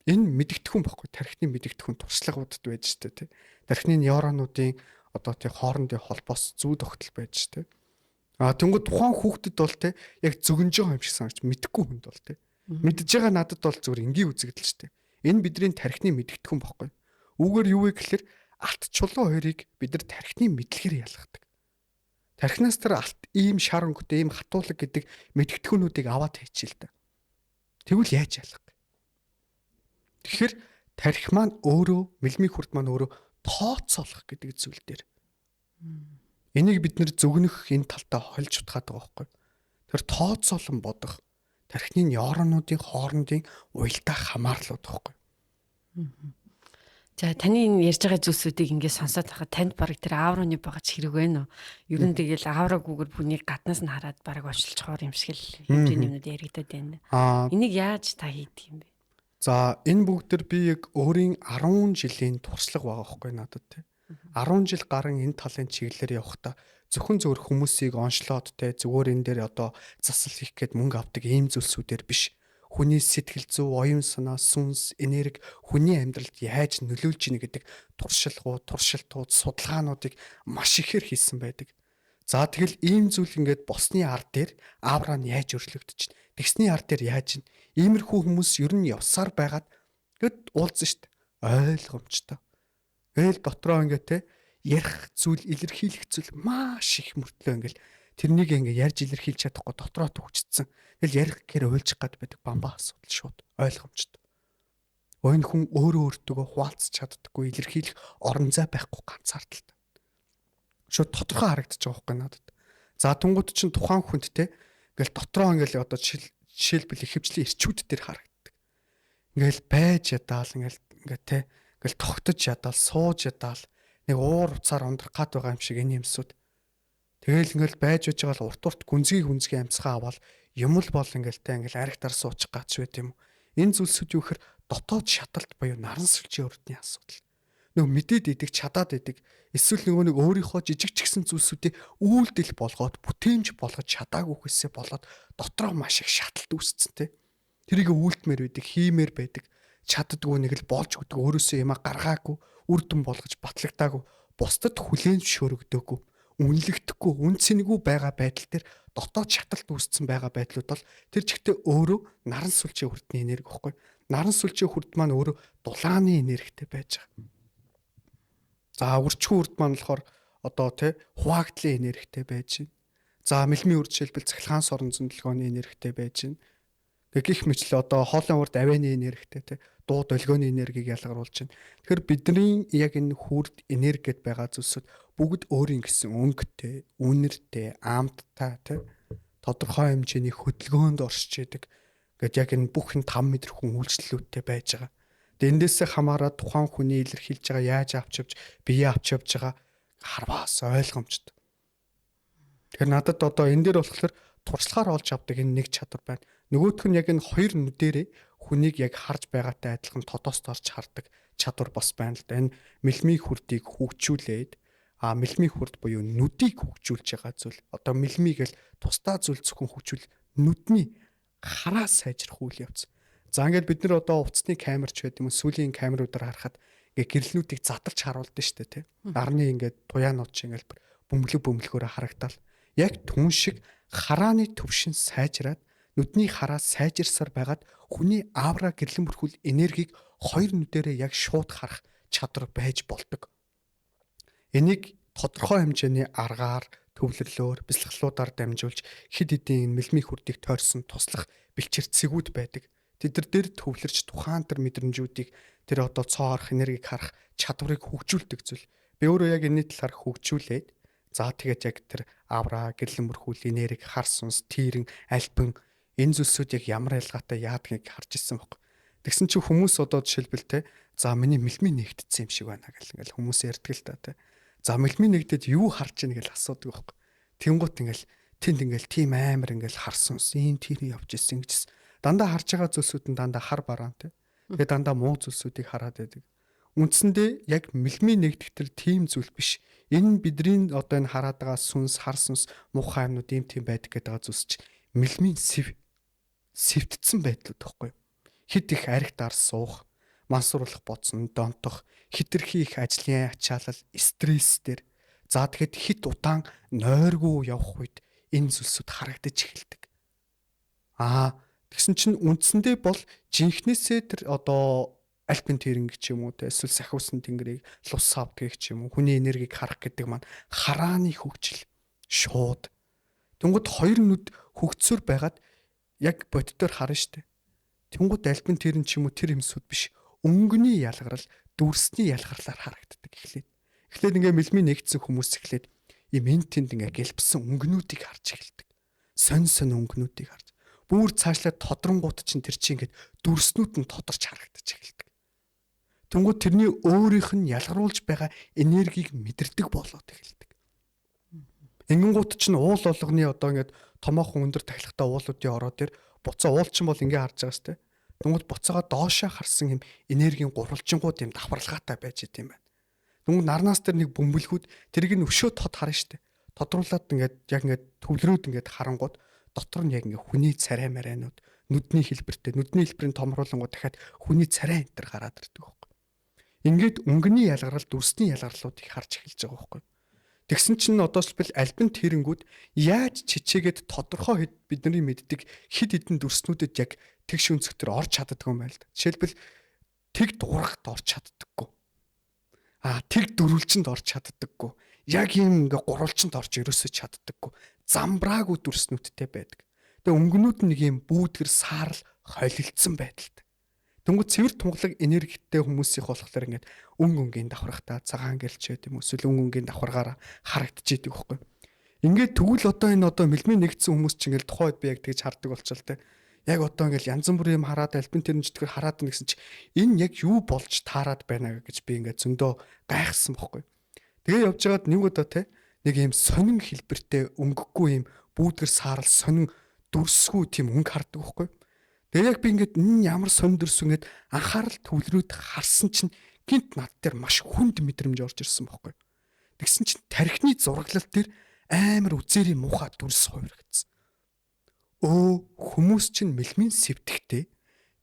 Энэ мэдгэдэгхүүн байхгүй, тархины мэдгэдэгхүүн туршлагуудад байж штэ тий. Тархины нейронуудын одоо тий хоорондын холбоос зүү тогтол байж штэ. А тэнгууд тухайн хүүхдэд бол тий яг зөгнж байгаа юм шиг санагч мэдхгүй хүнд бол тий. Мэдж байгаа надад бол зүгээр энгийн үзэгдэл штэ. Энэ бидний тархины мэдгэдэгхүүн байхгүй. Үүгээр юу вэ гэхээр алт чулуу хоёрыг бид нар тархины мэдлэгээр ялгадаг. Тархинаас тэр алт ийм шар өнгөтэй ийм хатуулаг гэдэг мэдгэдэгхүүнүүдийг аваад хийчихэл та. Тэгвэл яаж ялах? Тэгэхээр тархи маань өөрөө мэлмийн хүрд маань өөрөө тооцоолох гэдэг зүйл дээр. Энийг бид нэр зөгнөх энэ талтаа хольж утгаад байгаа байхгүй. Тэр тооцоолон бодох тархины нейронуудын хоорондын уялдаа хамаарлууд байхгүй. За таны энэ ярьж байгаа зүйлсүүдийг ингээд сонсоод байхад танд бараг тэр ааврууны багаж хэрэг байна уу? Ер нь тэгэл аавраагүйгээр бүнийг гаднаас нь хараад бараг онцолцохоор юм шиг л хэмжээний юмнууд яригадаад байна. Энийг яаж та хийдэг юм бэ? За энэ бүгд төр би яг өөрийн 10 жилийн туршлага байгаа байхгүй надад те. 10 жил гарan энэ талын чиглэлээр явахдаа зөвхөн зөвхөн хүмүүсийг онцлоод те зүгээр энэ дээр одоо засал хийх гээд мөнгө авдаг ийм зүйлсүүдээр биш. Хүний сэтгэл зүй, оюун санаа, сүнс, энерги хүний амьдралд яаж нөлөөлж ийнэ гэдэг туршилгууд, туршилтууд, судалгаануудыг маш ихээр хийсэн байдаг. За тэгэл ийм зүйл ингээд босны ар дээр аавраа нь яаж өөрчлөгдөж чинь. Тэгсний ар дээр яаж чинь. Иймэрхүү хүмүүс ер нь явсаар байгаад гэд уулзсан шүү дээ. Ойлгомжтой. Тэгэл дотроо ингээд те ярих зүйл, илэрхийлэх зүйл маш их мөртлөө ингээд тэрнийг ингээд ярьж илэрхийлж чадахгүй дотроо төгчдсөн. Тэгэл ярих гэхээр уйлжих гад байдаг бамбаа асуудал шууд ойлгомжтой. Энэ хүн өөрөө өөртөөгөө хуваалцах чаддаггүй, илэрхийлэх орон зай байхгүй ганцаардaltaй. Шууд тодорхой харагдаж байгаа байхгүй надад. За тунгууд чинь тухайн хүнд те ингээл дотроо ингээл одоо жишээлбэл ихэвчлэн ирчүүд дээр харагддаг. Ингээл байж ядаал ингээл ингээ те ингээл тогтож ядаал сууж ядаал нэг уур уцаар ундрах гад байгаа юм шиг энэ юмсууд. Тэгэл ингээл байж байж байгаа л урт урт гүнзгий гүнзгий амьсгаа аваад юм л бол ингээл те ингээл аригтар суучих гач байт юм. Энэ зүйлсүүд юу гэхээр дотоод шаталт буюу наран сүлжээ өрдний асуудал. Нөгөө мэдээд идэг, чадаад идэг. Эсвэл нөгөө нэг өөрийнхөө жижиг ч гэсэн зүйлсүүдийг үйлдэл болгоод бүтээмж болгож чадаагүйгээсээ болоод дотроо маш их шаталт үүсцэн те. Тэрийг үйлдмээр байдаг, хиймээр байдаг, чаддгүй нэг л болж өгдөг, өөрөөсөө юмаа гаргаагүй, үр дүн болгож батлагдаагүй, бусдад хүлээн зөвшөөрөгдөөгүй, үнэлэгдэхгүй, үн цэнэгүй байгаа байдал дээр дотоод шаталт үүссэн байгаа байдлууд бол тэр чигтээ өөрөө наран сүлжээ хүрдний энерги байхгүй. Наран сүлжээ хүрд маань өөрөө дулааны энергитэй байж байгаа. За үрчхүү үрд маань болохоор одоо тий хуваагдлын энергитэй байж байна. За мэлмийн үр жишээлбэл цахилгаан сорон зөндлөгөөний энергитэй байж байна. Гэх мэтлээ одоо хоолын урд авианы энергитэй тий дуу долгионы энергийг ялгаруулж байна. Тэгэхээр бидний яг энэ хүрд энерги гэд байгаа зүйлсүүд бүгд өөрийн гэсэн өнгөтэй, үнэртэй, аамттай тий тодорхой хэмжээний хөдөлгөөнд оршиж идэг. Ингээд яг энэ бүх энэ 5 метр хүн үйлчлэлүүдтэй байж байгаа. Тэгээ эндээсээ хамаарат тухайн хүний илэрхийлж байгаа яаж авч явж, бие авч явж байгаа харваас ойлгомжтой. Тэгэхээр надад одоо энэ дээр болохоор туршлагаар олж авдаг энэ нэг чадвар байна. Нөгөөх нь яг энэ хоёр нүдэрээ хүнийг яг харж байгаатай адилхан тодоос орж хардаг чадвар бас байна л да. Энэ мэлмийн хүрдийг хөгжүүлээд мэлмийн хүрд буюу нүдийг хөгжүүлж байгаа зүйл. Одоо мэлмийг л тусдаа зүйл зөвхөн хөгжүүл нүдний хараа сайжрах үйл явц. За ингээд бид нэр одоо утасны камерч байд юм уу сүүлийн камеруудаар харахад ингээд гэрлэнүүдийг задарч харуулдаг шүү дээ тий. Нарны ингээд туяанууд чи ингээд бөмбөлөг бөмбөлгөөрөө харагдаал. Яг түн шиг харааны төвшин сайжраад нүдний хараа сайжирсаар байгаад хүний аура гэрлэн бүрхүүл энергийг хоёр нүдэрээ яг шууд харах чадвар байж болдог. Энийг тодорхой хэмжээний аргаар, төвлөрлөөр, бясалгалуудаар дамжуулж хэд хэдийн мэлмийн хүрдийг тойрсон туслах бэлчээр цэгүүд байдаг. Тэд нар дээр төвлөрч тухайн тэр мэдрэмжүүдийг тэр одоо цоо харах энергийг харах чадварыг хөгжүүлдэг зүйл. Би өөрөө яг энэний талаар хөгжүүлээд за тэгээд яг тэр авра, гэрлэн бүрхүүл энерги, хар сүнс, тийрэн, альбан энэ зүйлсүүд яг ямар ялгаатай яадгийг харж ирсэн баг. Тэгсэн чинь хүмүүс одоо жишээлбэл те за миний мэлмийн нэгтсэн юм шиг байна гэл ингээл хүмүүс ярьдаг л та те. За мэлмийн нэгдэд юу харж ийн гэл асуудаг байхгүй. Тэнгуут ингээл тэнд ингээл тийм амар ингээл харсан ийм тэр явж исэн гэжсэн. Дандаа харж байгаа зүйлсүүд нь дандаа хар бараан те. Тэгээ дандаа муу зүйлсүүдийг хараад байдаг. Үндсэндээ яг мэлмийн нэгдэх тэр тийм зүйл биш. Энэ бидний одоо энэ хараад байгаа сүнс, хар сүнс, муухай юмнууд ийм тийм байдаг гэдэг байгаа зүйлс чи мэлмийн сэв сэвтдсэн байдлууд байхгүй юу? Хит их архи дар суух, мансууруулах бодсон, донтох, хитрхи их ажлын ачаалал, стресс дээр. За тэгэхэд хит удаан нойргүй явах үед энэ зүйлсүүд харагдаж эхэлдэг. Аа тэгсэн чинь үндсэндээ бол жинхнээсээ тэр одоо альпин тэрнг ч юм уу те эсвэл сахиусан тэнгэрийг лус савдгийг ч юм уу хүний энергийг харах гэдэг маань харааны хөгжил шууд. Тэнгүүд хоёр нүд хөгжсөр байгаад яг боддоор харна штэ. Тэнгүүд альпин тэрэн ч юм уу тэр юмсүүд биш. Өнгөний ялгарл, дүрсний ялгарлаар харагддаг эхлээд. Эхлээд ингээ мэлмийн нэгдсэн хүмүүс эхлээд ийм эн тэнд ингээ гэлбсэн өнгөнүүдийг харж эхэлдэг. Сонь сонь өнгөнүүдийг харж. Бүр цаашлаад тодронгууд чинь тэр чинь ингээд дүрснүүд нь тодорч харагдаж эхэлдэг. Тэнгүүд тэрний өөрийнх нь ялгаруулж байгаа энергийг мэдэрдэг болоод эхэлдэг. Ингэнгүүт чинь уул болгоны одоо ингээд томоохон өндөр тахилгатай уулуудын ороо дээр буцаа уул чинь бол ингээ харж байгаа сте. Тэнгүүд буцаага доошоо харсан юм энергийн гурвалжингууд юм давхарлагаатай байж идэм байна. Тэнгүүд нарнаас тэр нэг бөмбөлгүүд тэрийг нь өшөө тод харна штэ. Тодруулаад ингээд яг ингээд төвлөрөөд ингээд харангууд дотор нь яг ингээд хүний царай марайнууд нүдний хэлбэртэй нүдний хэлбэрийн томруулангууд дахиад хүний царай энэ төр гараад ирдэг байхгүй. Ингээд өнгөний ялгарл, дүрсний ялгарлуудыг харж эхэлж байгаа байхгүй. Тэгсэн чинь одоос бил альбин тэрэнгүүд яаж чичээгээд тодорхой хэд бидний мэддэг хэд хэдэн дүрснүүдэд яг тэгш өнцгтөр орж чаддгүй юм байна л да. Жишээлбэл тэг дуурахт орж чаддаггүй. Аа тэг дөрвөлжинд орж чаддаггүй. Яг юм ингээ гурвалжинд орж ерөөсөө чаддаггүй. Замбраагүй дүрснүүдтэй байдаг. Тэгээ өнгөнүүд нь нэг юм бүүдгэр саарл холилдсон байдалтай. Тэнгүүд цэвэр тунгалаг энергитэй хүмүүсийнх болохоор ингээд өнгө өнгийн давхархтаа цагаан гэрч байд юм эсвэл өнгө өнгийн давхаргаараа харагдчихэдэг байхгүй. Ингээд тэгвэл одоо энэ одоо мэлмийн нэгдсэн хүмүүс чинь ингээд тухайн үед би яг тэгж хардаг болчихол те. Яг одоо ингээд янз бүрийн юм хараад альпин тэрнжтгэр хараад байна гэсэн чи энэ яг юу болж таарад байна гэж би ингээд зөндөө гайхсан байхгүй. Тэгээ явж байгаад нэг удаа те нэг юм сонин хэлбэртэй өнгөгүй юм бүүдгэр саарал сонин дүрсгүй тийм өнгө хардаг байхгүй. Тэгээ яг би ингээд энэ ямар сонин дүрс ингээд анхаарал төвлөрөөд харсан чинь гинт над дээр маш хүнд мэдрэмж орж ирсэн байхгүй. Тэгсэн чинь тархины зураглал дээр амар үзээрийн муухай дүрс хувирагдсан. Өө хүмүүс чинь мэлмийн сэвтгэхдээ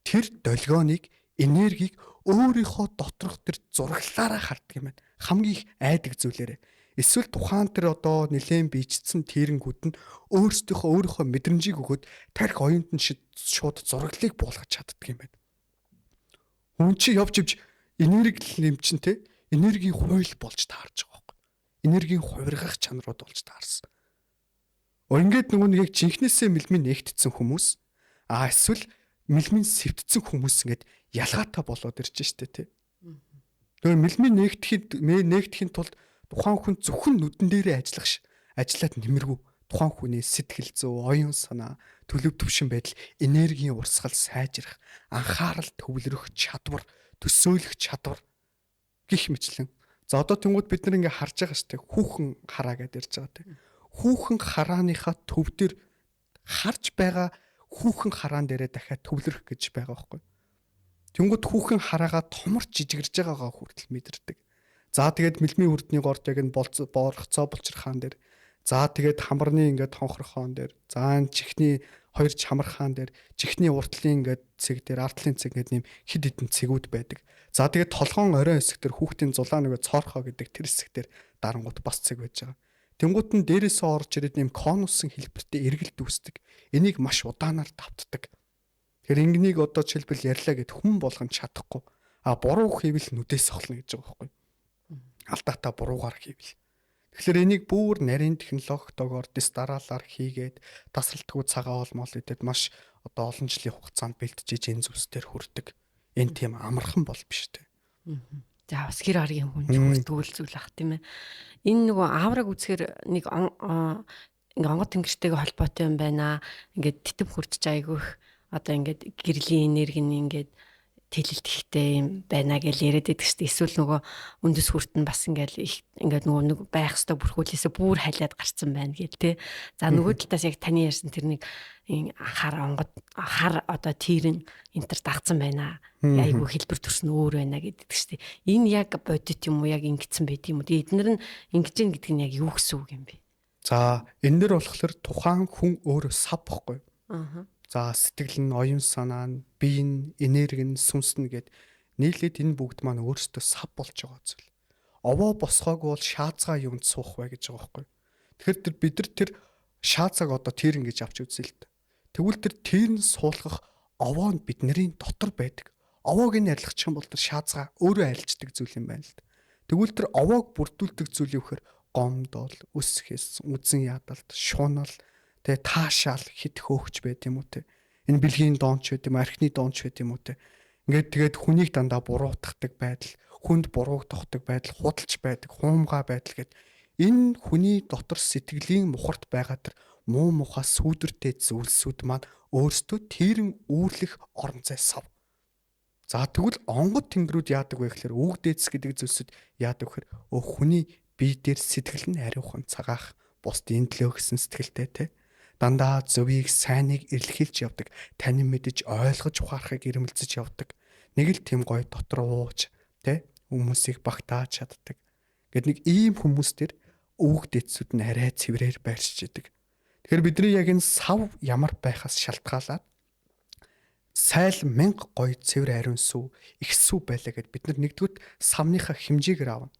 Тэр долгионыг, энергийг өөрийнхөө доторх тэр зураглалаараа харддаг юм байна. Хамгийн их айдаг зүйлээрээ. Эсвэл тухайн тэр одоо нэлээд биежсэн тэрэнгүүд нь өөрсдийнхөө өөрийнхөө мэдрэмжийг өгөөд тарих оюунд нь шууд зураглалыг буулгаж чаддаг юм байна. Хүн чи явж явж энерги юм чин те энергийн хууль болж таарж байгаа байхгүй. Энергийн хувиргах чанарууд болж таарсан. Ингээд нөгөө нэг яг жинхнээсээ мэлмийн нэгтцсэн хүмүүс эсвэл мэлмийн сэвтцэн хүмүүс ингээд ялгаатай болоод ирж штэ те. Тэгэхээр мэлмийн нэгтгэхийн тулд тухайн хүн зөвхөн нүдэн дээрээ ажиллаад нэмэргүй тухайн хүний сэтгэл зүй, оюун санаа, төлөв төвшин байдал, энергийн урсгал сайжрах, анхаарал төвлөрөх чадвар, төсөөлөх чадвар гих мэтлэн. За одоо тэнгууд бид нар ингээ харж байгаа штэ хүүхэн хараа гэдээ ярьж байгаа те. Хүүхэн харааныхаа төв дээр харж байгаа хүүхэн хараан дээрээ дахиад төвлөрөх гэж байгаа байхгүй. Тэнгууд хүүхэн хараагаа томорч жижигэрж байгаагаа хүртэл мэдэрдэг. За тэгээд мэлмийн үрдний горд яг энэ боорхцоо булчирхаан дээр. За тэгээд хамарны ингээд хонхорхоон дээр. За энэ чихний хоёр чамархаан дээр, чихний уртлын ингээд цэг дээр, артлын цэг ингээд нэм хид хідэн цэгүүд байдаг. За тэгээд толгоон оройн хэсэг дээр хүүхдийн зулаа нөгөө цоорхоо гэдэг тэр хэсэг дээр дарангууд бас цэг байж байгаа. Тэнгуут нь дээрээсээ орж ирээд нэм конусын хэлбэртэй эргэлт үүсдэг. Энийг маш удаанаар давтдаг. Тэгэхээр ингэнийг одоо жишээлбэл ярьлаа гэд хүн болгон чадахгүй. А буруу хийвэл нүдээс сохлно гэж байгаа байхгүй. Алдаатай буруугаар хийвэл. Тэгэхээр энийг бүр нарийн технологитойгоор дэс дараалал хийгээд тасралтгүй цагаан олмол идэд маш одоо олон жилийн хугацаанд бэлтжиж энэ зүйлс дээр хүрдэг. Энэ тийм амархан бол биш те. За бас хэр аргийн хүн хүрдгүүл зүйл ах тийм ээ. Энэ нөгөө авраг үзэхэр нэг ингээ онгод тэнгэртэйгээ холбоотой юм байна. Ингээд титэм хүртэж айгүйх одоо ингээд гэрлийн энерги нь ингээд тэлэлт ихтэй юм байна гэж яриад байдаг шүү дээ. Эсвэл нөгөө үндэс хүрт нь бас ингээл их ингээд нөгөө нэг байх ёстой бүрхүүлээсээ бүр халиад гарцсан байна гэл те. За нөгөө талаас яг таны ярьсан тэр нэг хар онгод хар одоо тэрэн энтер дагцсан байна. Айгу хэлбэр төрс нь өөр байна гэдэг шүү дээ. Энэ яг бодит юм уу яг ингэсэн байд юм уу? Тэгээ эднэр нь ингэж гин гэдэг нь яг юу гэсэн үг юм бэ? За энэ дэр болохоор тухайн хүн өөрөө сав бохгүй. Аа. За сэтгэл нь, оюун санаа нь, бие нь, энерги нь, сүнс нь гэд нийлээд энэ бүгд маань өөрсдөө сав болж байгаа зүйл. Овоо босгоогүй бол шаазгаа юунд суух вэ гэж байгаа байхгүй. Тэгэхээр тэр бид нар тэр шаазааг одоо тэрэн гэж авч үзье л дээ. Тэгвэл тэр тэрэн суулгах овоо нь бидний дотор байдаг. Овоог нь арилгачих юм бол тэр шаазгаа өөрөө арилждаг зүйл юм байна л да. Тэгвэл тэр овоог бүрдүүлдэг зүйл юу гэхээр гомдол, өс хэс, үзэн ядалт, шунал, тэгээ таашаал хит хөөгч байд юм уу те. Энэ бэлгийн доонч байд юм, архины доонч байд юм уу те. Ингээд тэгээд хүнийг дандаа буруутгадаг байдал, хүнд буруугдохдаг байдал, худалч байдаг, хуумгаа байдал гэд энэ хүний дотор сэтгэлийн мухарт байгаа тэр муу мухаа сүүдэртэй зүйлсүүд маань өөрсдөө тэрэн үүрлэх орон зай сав. За тэгвэл онгод тэнгэрүүд яадаг вэ гэхээр үг дээдс гэдэг зүйлсүүд яадаг гэхээр хүний бие дээр сэтгэл нь ариухан цагаах бусдын төлөө гэсэн сэтгэлтэй те. Дандаа зөвийг сайныг эрэлхийлж явдаг, танин мэдэж ойлгож ухаарахыг ирмэлзэж явдаг. Нэг л тийм гоё дотор ууж те хүмүүсийг багтааж чаддаг. Гэт нэг ийм хүмүүс төр өвөг дэдсүүд нь арай цэврээр байршиж идэг. Тэгэхээр бидний яг энэ сав ямар байхаас шалтгаалаад сайл мянга гоё цэвэр ариун сүү, их сүү байлаа гэд бид нар нэгдүгürt савныхаа хэмжээгээр авна.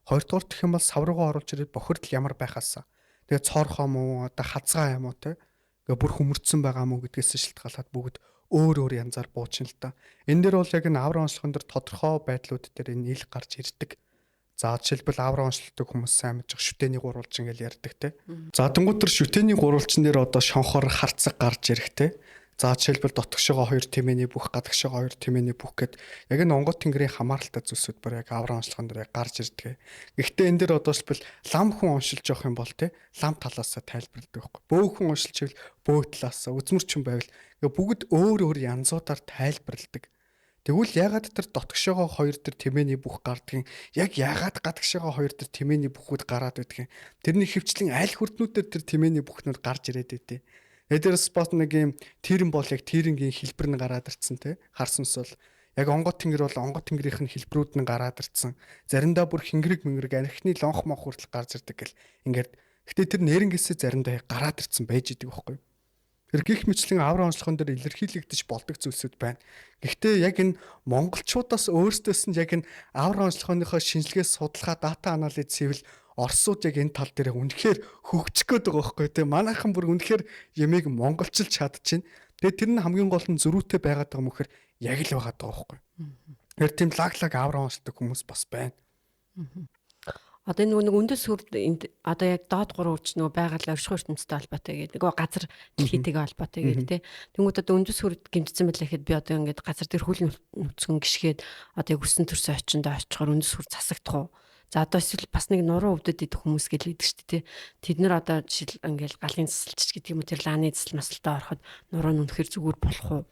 Хоёрдугаар гэх юм бол сав руугаа оруулж ирээд бохирдол ямар байхаасаа. Тэгээ цоорхоо муу одоо хазгаа юм уу те. Ингээ бүр хөмөрцөн байгаа мó гэдгээс шалтгаалаад бүгд өөр өөр янзаар буучин л та. Энэ дээр бол яг энэ аврал онцлогон дээр тодорхой байдлууд дээр энэ ил гарч ирдэг. За жишээлбэл аврал онцлогтой хүмүүс сайн мэдчих шүтээний гурвалжин гэж ярьдаг те. За тэнгуут төр шүтээний гурвалжин дээр одоо шонхор харцаг гарч ирэх те. За жишээлбэл дотгошоогоо хоёр тэмээний бүх, гадагшоогоо хоёр тэмээний бүх гэд яг энэ онгод тэнгэрийн хамааралтай зүйлсүүд бүр яг аврал онцлогон дээр яг гарч ирдэг. Гэхдээ энэ дээр одоо жишээлбэл лам хүн оншилж явах юм бол те лам талаасаа тайлбарладаг байхгүй. Бөөх хүн оншилж ивэл бөө талаасаа, үзмэрчин байвал ингээ бүгд өөр өөр янзуудаар тайлбарладаг. Тэгвэл ягаад тэр дотгошоогоо хоёр тэр тэмээний бүх гардгийн яг ягаад гадагшоогоо хоёр тэр тэмээний бүхүүд гараад байдгийг тэрний хөвчлэн аль хүрднүүдээр тэр тэмээний бүхнүүд гарч ирээд байдیں۔ Эдгээр спот нэг юм тэрэн бол яг тэрэнгийн хэлбэр нь гараад ирсэн те. Харсанс бол яг онгот тэнгэр бол онгот тэнгэрийнх нь хэлбэрүүд нь гараад ирсэн. Заримдаа бүр хингэрэг мэнгэрэг архины лонх мох хүртэл гарч ирдэг гэл ингээд. Гэтэ тэр нэрнгээсээ заримдаа гараад ирсэн байж идэг байхгүй. Тэр гих мэтлэн аврал онцлогон дээр илэрхийлэгдэж болдог зүйлсүүд байна. Гэхдээ яг энэ монголчуудаас өөрсдөөс нь яг энэ аврал онцлогооныхоо шинжилгээ судалгаа дата анализ хийвэл Оросууд яг энэ тал дээр үнэхээр хөгжих гээд байгаа байхгүй тий. Манайхан бүр үнэхээр ямиг монголчилж чадчихээн. Тэгээ тэр нь хамгийн гол нь зөрүүтэй байгаад байгаа юм гэхээр яг л байгаад байгаа байхгүй. Тэгэхээр тийм лаг аврал онцлог хүмүүс бас байна. Одоо нөгөө нэг үндэс сүрд энд одоо яг доод гурван үрч нөгөө байгаль оршихуй ертөнцтэй холбоотой гэдэг нөгөө газар дэлхийтэйгээ холбоотой гэдэг тий. Тэнгүүд одоо үндэс сүрд гэмтсэн байлаа гэхэд би одоо ингээд газар дээр хөл нүцгэн гიშгээд одоо яг өссөн төрсөн очиндоо очихоор үндэс сүр засагдах уу? За одоо эсвэл бас нэг нуруу өвдөд идэх хүмүүс гэл идэг шүү дээ тий. Тэд нар одоо жишээл ингээл галын засалч гэдэг юм уу тэр лааны засал масалтаа ороход нуруу нь үнэхэр зүгээр болох уу?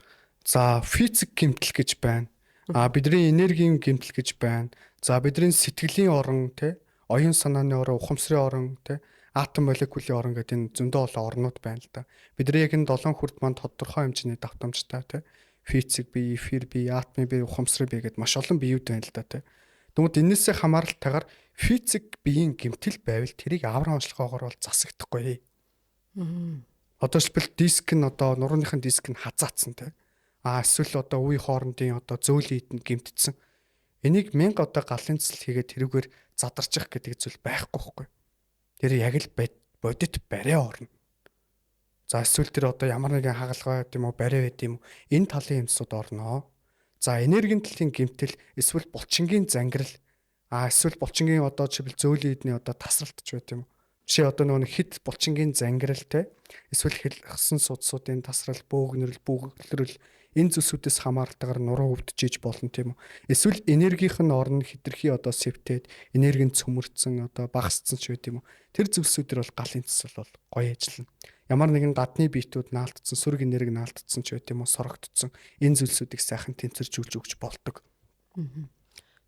За физик гэмтэл гэж байна. А бидний энергийн гэмтэл гэж байна. За бидний сэтгэлийн орон тий, оюун санааны орон, ухамсарын орон тий, атом молекулын орон гэдэг энэ зөндөө олон орнууд байна л да. Бидний яг энэ долоон хүрд маань тодорхой хэмжээний давтамжтай тий. Физик бие, эфир бие, атомын бие, ухамсарын бие гэдээ маш олон биеуд байна л да тий. Тэгмэд энээсээ хамааралтайгаар физик биеийн гэмтэл байвал тэрийг аврал онцлогоогоор бол засагдахгүй. Одоо жишээлбэл диск нь одоо нурууных нь диск нь хазаацсан тий. А эсвэл одоо үе хоорондын одоо зөөлөн эд нь гэмтсэн. Энийг 1000 одоо галын цэцэл хийгээд тэрүүгээр задарчих гэдэг зүйл байхгүй байхгүй. Тэр яг л бодит бариа орно. За эсвэл тэр одоо ямар нэгэн хагалгаа гэм үү бариа байд юм уу энэ талын юмсууд орноо. За энергийн талын гэмтэл эсвэл булчингийн зангирал а эсвэл булчингийн одоо жишээлбэл зөөлөн эдний одоо тасралт ч байт юм уу. Жишээ одоо нөгөө хит булчингийн зангирал те эсвэл хэлсэн судсуудын тасрал, бөөгнөрөл, бүүглэрэл энэ зүйлсүүдээс хамааралтайгаар нуруу өвдөж болно тийм үү. Эсвэл энергийнх нь орн хитрхи одоо сэвтээд энерги нь цөмөрцөн одоо багасцсан ч байт юм уу. Тэр зүйлсүүдэр бол галын цэцэл бол гоё ажиллана. Ямар нэгэн гадны биетүүд наалтцсан, сөрөг энерги наалтцсан ч байт юм уу, сорогдсон энэ зүйлсүүдийг сайхан тэнцвэржүүлж өгч болдог.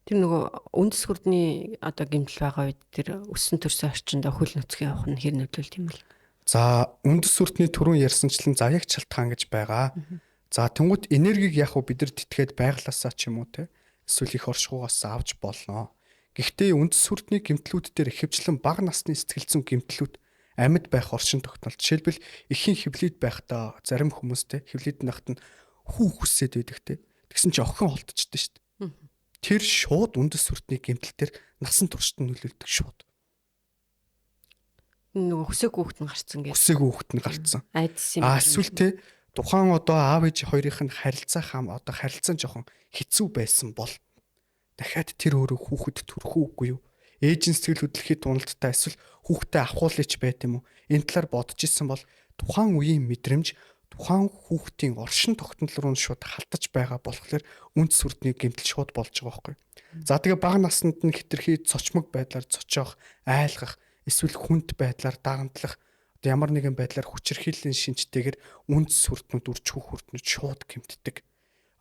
Тэр нөгөө үндэс хүрдний одоо гэмтэл байгаа үед тэр өссөн төрсөн орчиндөө хөл нүцгэн явах нь хэр нөлөөлт юм бэ? За үндэс хүрдний түрүүн ярьсанчлан заяаг чалтгаан гэж байгаа. За тэнгуут энергийг яг уу бид нар тэтгээд байглаасаа ч юм уу те эсвэл их оршихугаас авч болно. Гэхдээ үндэс сүрдний гэмтлүүд дээр ихэвчлэн бага насны сэтгэл зүйн гэмтлүүд амьд байх оршин тогтнол. Жишээлбэл эхийн хөвлөд байхдаа зарим хүмүүс те хөвлөд нахт нь хүү хүсээд байдаг те. Тэгсэн чи охин холдчихдээ шүү дээ. Тэр шууд үндэс сүрдний гэмтэл дээр насан туршид нөлөөлдөг шууд. Нөгөө хүсээгүй хүүхэд нь гарцсан гэх. Хүсээгүй хүүхэд нь гарцсан. Айдас юм. А эсвэл те тухайн одоо аав ээж хоёрын нь харилцаа хам одоо харилцаа жоохон хэцүү байсан бол дахиад тэр өөрөө хүүхэд төрөх үгүй юу? Ээжийн сэтгэл хөдлөхийн туналттай эсвэл хүүхдээ авахуулъяч байт юм уу? Энэ талаар бодож исэн бол тухайн үеийн мэдрэмж тухайн хүүхдийн оршин тогтнол руу шууд халтаж байгаа болохоор үнд сүрдний гэмтэл шууд болж байгаа байхгүй. За тэгээ бага наснд нь хитрхи цочмог байдлаар цочоох, айлгах, эсвэл хүнд байдлаар дарамтлах ямар нэгэн байдлаар хүчирхийллийн шинжтэйгээр үнд сүртнүүд үрчхүү хүртнүүд шууд гэмтдэг.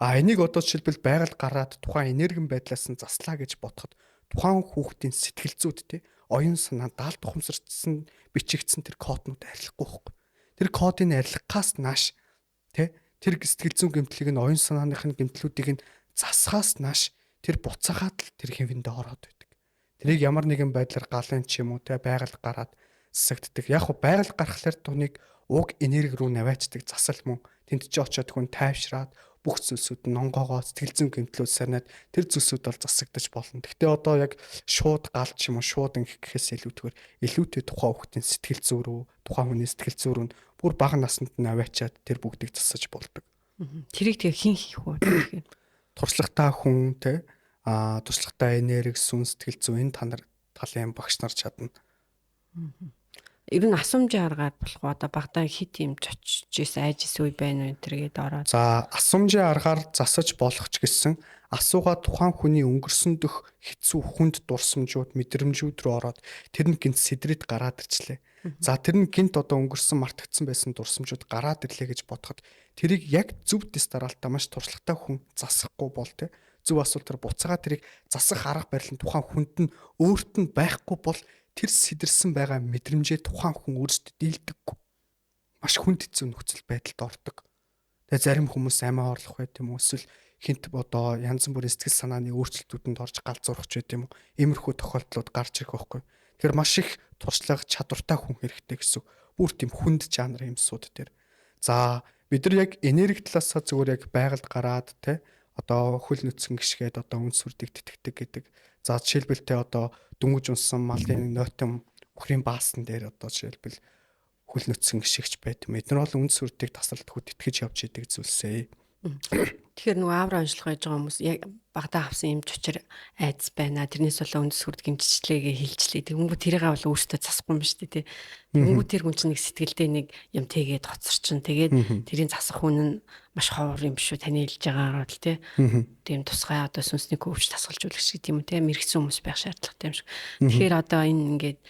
А энийг одоо жишээлбэл байгаль гараад тухайн энергийн байдлаас нь заслаа гэж бодоход тухайн хүүхдийн сэтгэл зүйд те оюун санаа даалт ухамсарчсан бичигдсэн тэр коднууд арилахгүй байхгүй. Тэр кодыг арилгахаас нааш те тэр сэтгэл зүйн гэмтлийг нь оюун санааных нь гэмтлүүдийг нь засахаас нааш тэр буцаагаад л тэр хэвэндээ ороод байдаг. Тэрийг ямар нэгэн байдлаар галын ч юм уу те байгаль гараад засагддаг. Яг хуу байгаль гаргахлаар түүнийг уг энерги рүү наваачдаг засал мөн тэнд чи очиод хүн тайвшраад бүх зүйлсүүд нь онгоогоо сэтгэл зүйн гэмтлүүд сарнаад тэр зүйлсүүд бол засагдаж болно. Гэхдээ одоо яг шууд гал ч юм уу шууд ингэх гэхээс илүүтэйгээр илүүтэй тухайн хүүхдийн сэтгэл зүй рүү тухайн хүний сэтгэл зүй рүү бүр бага наснд нь аваачаад тэр бүгдийг засаж болдог. Тэрийг тэгээ хэн хийх вэ? Тэгэхээр туршлагатай хүн те а туршлагатай энерги сүн сэтгэл зүй энэ та нар талын багш нар чадна. Ер нь асуумжийн аргаар болох уу? Одоо багтаа хит юм чочж исэн айж исэн үе байна уу энэ төргээд ороод. За асуумжийн аргаар засаж болох ч гэсэн асуугаа тухайн хүний өнгөрсөн дөх хэцүү хүнд дурсамжууд мэдрэмжүүд рүү ороод тэр нь гинт сэдрээд гараад ирчлээ. За тэр нь гинт одоо өнгөрсөн мартагдсан байсан дурсамжууд гараад ирлээ гэж бодоход тэрийг яг зөв дэс дараалтаа маш туршлагатай хүн засахгүй бол тэ зөв асуултаар буцаага тэрийг засах арга барил нь тухайн хүнд нь өөрт нь байхгүй бол тэр сэтэрсэн байгаа мэдрэмжээ тухайн хүн өөрсдөө дийлдэггүй. Маш хүнд хэцүү нөхцөл байдалд ордог. Тэгээ зарим хүмүүс амиа орлох байт юм уу эсвэл хинт одоо янз бүрийн сэтгэл санааны өөрчлөлтүүдэнд орж галзуурах ч байт юм уу. Иймэрхүү тохиолдлууд гарч ирэх байхгүй. Тэгэхээр маш их туршлага, чадвартай хүн хэрэгтэй гэсэн. Бүр тийм хүнд жанр юмсууд дээр. За бид нар яг энерги талаасаа зүгээр яг байгальд гараад те одоо хөл нүцгэн гიშгээд одоо үнс сүрдийг тэтгэдэг гэдэг. За жишээлбэл те одоо дөнгөж унсан малын нойтон үхрийн баасан дээр одоо жишээлбэл хөл нүцгэн гიშгч байт юм. Эдгээр бол үнс сүрдийг тасралтгүй тэтгэж явж идэг зүйлсээ. Тэгэхээр нөгөө авра онцлог хийж байгаа хүмүүс яг багадаа авсан юм чучир айдас байна. Тэрнээс болоо үндэс хүрд гимтчлээгээ хилжлээ. Тэгэнгүүт тэрийг бол өөртөө засахгүй юм шүү дээ, тий. Тэгэнгүүт тэр хүн чинь нэг сэтгэлдээ нэг юм тэгээд хоцорчин. Тэгээд тэрийн засах хүн нь маш ховор юм шүү. Таны хэлж байгаагаар бол тий. Тийм тусгай одоо сүнсний коуч тасгалжуулагч гэдэг юм уу тий. Мэргэсэн хүмүүс байх шаардлагатай юм шиг. Тэгэхээр одоо энэ ингээд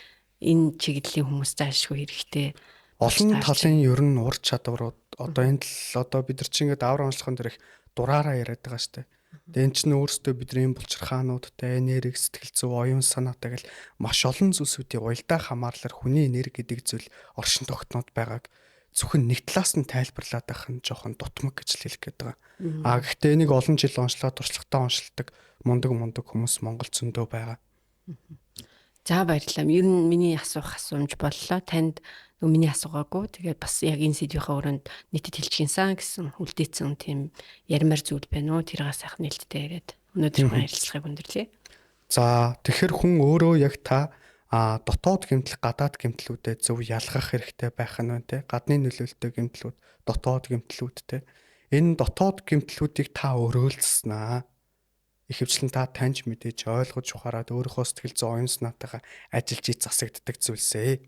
энэ чиглэлийн хүмүүс заашгүй хэрэгтэй. Олон талын ер нь ур чадварууд одоо энэ л одоо бид нар чинь ингээд аврал онцлогон дээр их дураараа яриад байгаа шүү дээ. Тэгээ эн чинь өөрсдөө бидний булчирхаануудтай, энерги, сэтгэл зүй, оюун санаатай гэл маш олон зүйлсүүдийн уялдаа хамаарлаар хүний энерги гэдэг зүйл оршин тогтноод байгааг зөвхөн нэг талаас нь тайлбарлаад байх нь жоохон дутмаг гэж хэлэх гээд байгаа. А гэхдээ энийг олон жил онцлоод туршлагатай оншилдаг мундаг хүмүүс Монгол зөндөө байгаа. За баярлалаа. Ер нь миний асуух асуумж боллоо. Танд нөгөө миний асуугаагүй. Тэгээд бас яг энэ сэдвийнхээ өрөөнд нийтэд хэлчихинсан гэсэн үлдээсэн тийм ярмаар зүйл байна уу? Тэрийг сайхан нээлттэй яриад өнөөдрийн ярилцлагыг өндөрлөе. За тэгэхээр хүн өөрөө яг та дотоод гэмтэл, гадаад гэмтлүүдэд зөв ялгах хэрэгтэй байх нь байна те. Гадны нөлөөлөлтэй гэмтлүүд, дотоод гэмтлүүд те. Энэ дотоод гэмтлүүдийг та өрөөлцснаа. Ихэвчлэн та таньж мэдээж ойлгож ухаарад өөрийнхөө сэтгэл зүйн оюун санаатайгаа ажиллаж засагддаг зүйлсээ.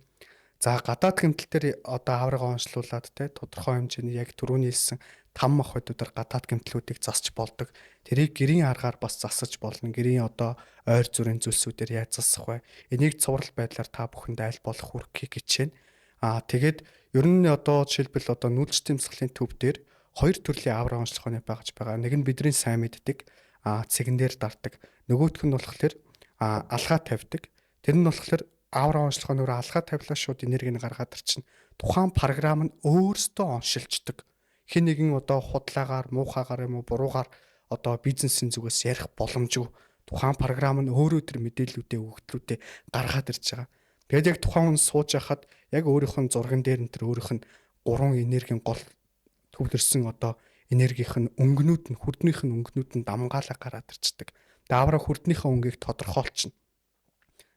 За гадаад гэмтэл дээр одоо аврага онцлуулад те тодорхой хэмжээний яг түрүүний хэлсэн там махбодуудаар гадаад гэмтлүүдийг засч болдог. Тэрийг гэрийн аргаар бас засаж болно. Гэрийн одоо ойр зүрийн зүйлсүүдээр яаж засах вэ? Энийг цуврал байдлаар та бүхэнд айл болох хүргэхийг хичээнэ. Аа тэгээд ер нь одоо жишээлбэл одоо нүүлж тэмцлийн төв дээр хоёр төрлийн авраг онцлогооны байгаж байгаа. Нэг нь бидний сайн мэддэг цэгэн дээр дардаг. Нөгөөх нь болохоор алгаа тавьдаг. Тэр нь болохоор авраг онцлогоо нөр алгаа тавилаа шууд энергийг гаргаад ирчин. Тухайн програм нь өөрсдөө оншилждаг. Хин нэгэн одоо худлаагаар, муухайгаар юм уу буруугаар одоо бизнесийн зүгээс ярих боломжгүй. Тухайн програм нь өөрөө тэр мэдээллүүдээ, өгөгдлүүдээ гаргаад ирж байгаа. Тэгээд яг тухайн хүн сууж байхад яг өөрийнх нь зурган дээр нь тэр өөрийнх нь гурван энергийн гол төвлөрсөн одоо энергийнх нь өнгөнүүд нь хүрднийх нь өнгөнүүд нь дамгаалаа гараад ирчдэг. Даавра хүрднийхээ өнгийг тодорхойлчихно.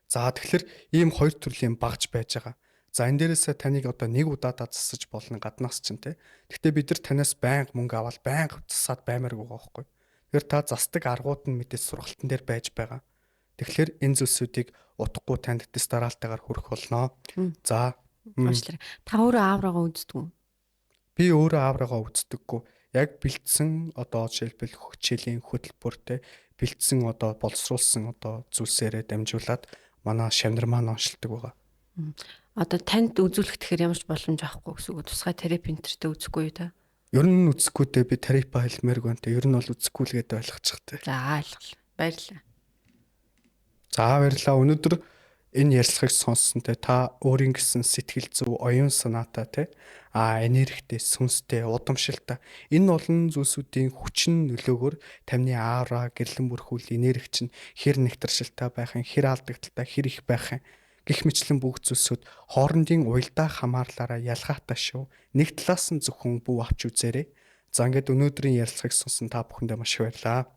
За тэгэхээр ийм хоёр төрлийн багж байж байгаа. За энэ дээрээсээ таныг одоо нэг удаадаа засаж болно гаднаас чинь те. Гэхдээ бид нар танаас байнга мөнгө аваад байнга засаад баймааргүй байгаа байхгүй. Тэгэхээр та засдаг аргууд нь мэдээж сургалтын дээр байж байгаа. Тэгэхээр энэ зүйлсүүдийг утгагүй танд тест дараалтайгаар хүрэх болно. За уучлаарай. Та өөрөө аврагаа үздэг үү? Би өөрөө аврагаа үздэггүй. Яг бэлдсэн одоо жишээлбэл хичээлийн хөтөлбөртэй бэлдсэн одоо боловсруулсан одоо зүйлсээрээ дамжуулаад манай шавнар маань оншилдаг байгаа. Одоо танд үзүүлэх тэгэхээр ямар ч боломж авахгүй гэсэн үг. Тусгай терапи энтертэй үзэхгүй юу та? Ер нь үзэхгүй дээ, би тарифа хэлмээргүй нэ. Ер нь бол үзэхгүй л гэдээ ойлгочих тээ. За ойлголоо. Баярлалаа. За баярлалаа. Өнөөдөр энэ ярилцлагыг сонссон те та өөрийн гэсэн сэтгэл зүй, оюун санаатай те энергитэй, сүнстэй, удамшилтай энэ олон зүйлсүүдийн хүчин нөлөөгөөр тамны аура, гэрлэн бүрхүүл, энерги чинь хэр нэгтэршилтэй байх юм, хэр алдагдaltaй, хэр их байх юм гэх мэтлэн бүгд зүйлсүүд хоорондын уялдаа хамаарлаараа ялгаатай шүү. Нэг талаас нь зөвхөн бүү авч үзээрэй. За ингээд өнөөдрийн ярилцлагыг сонсон та бүхэндээ маш их баярлалаа.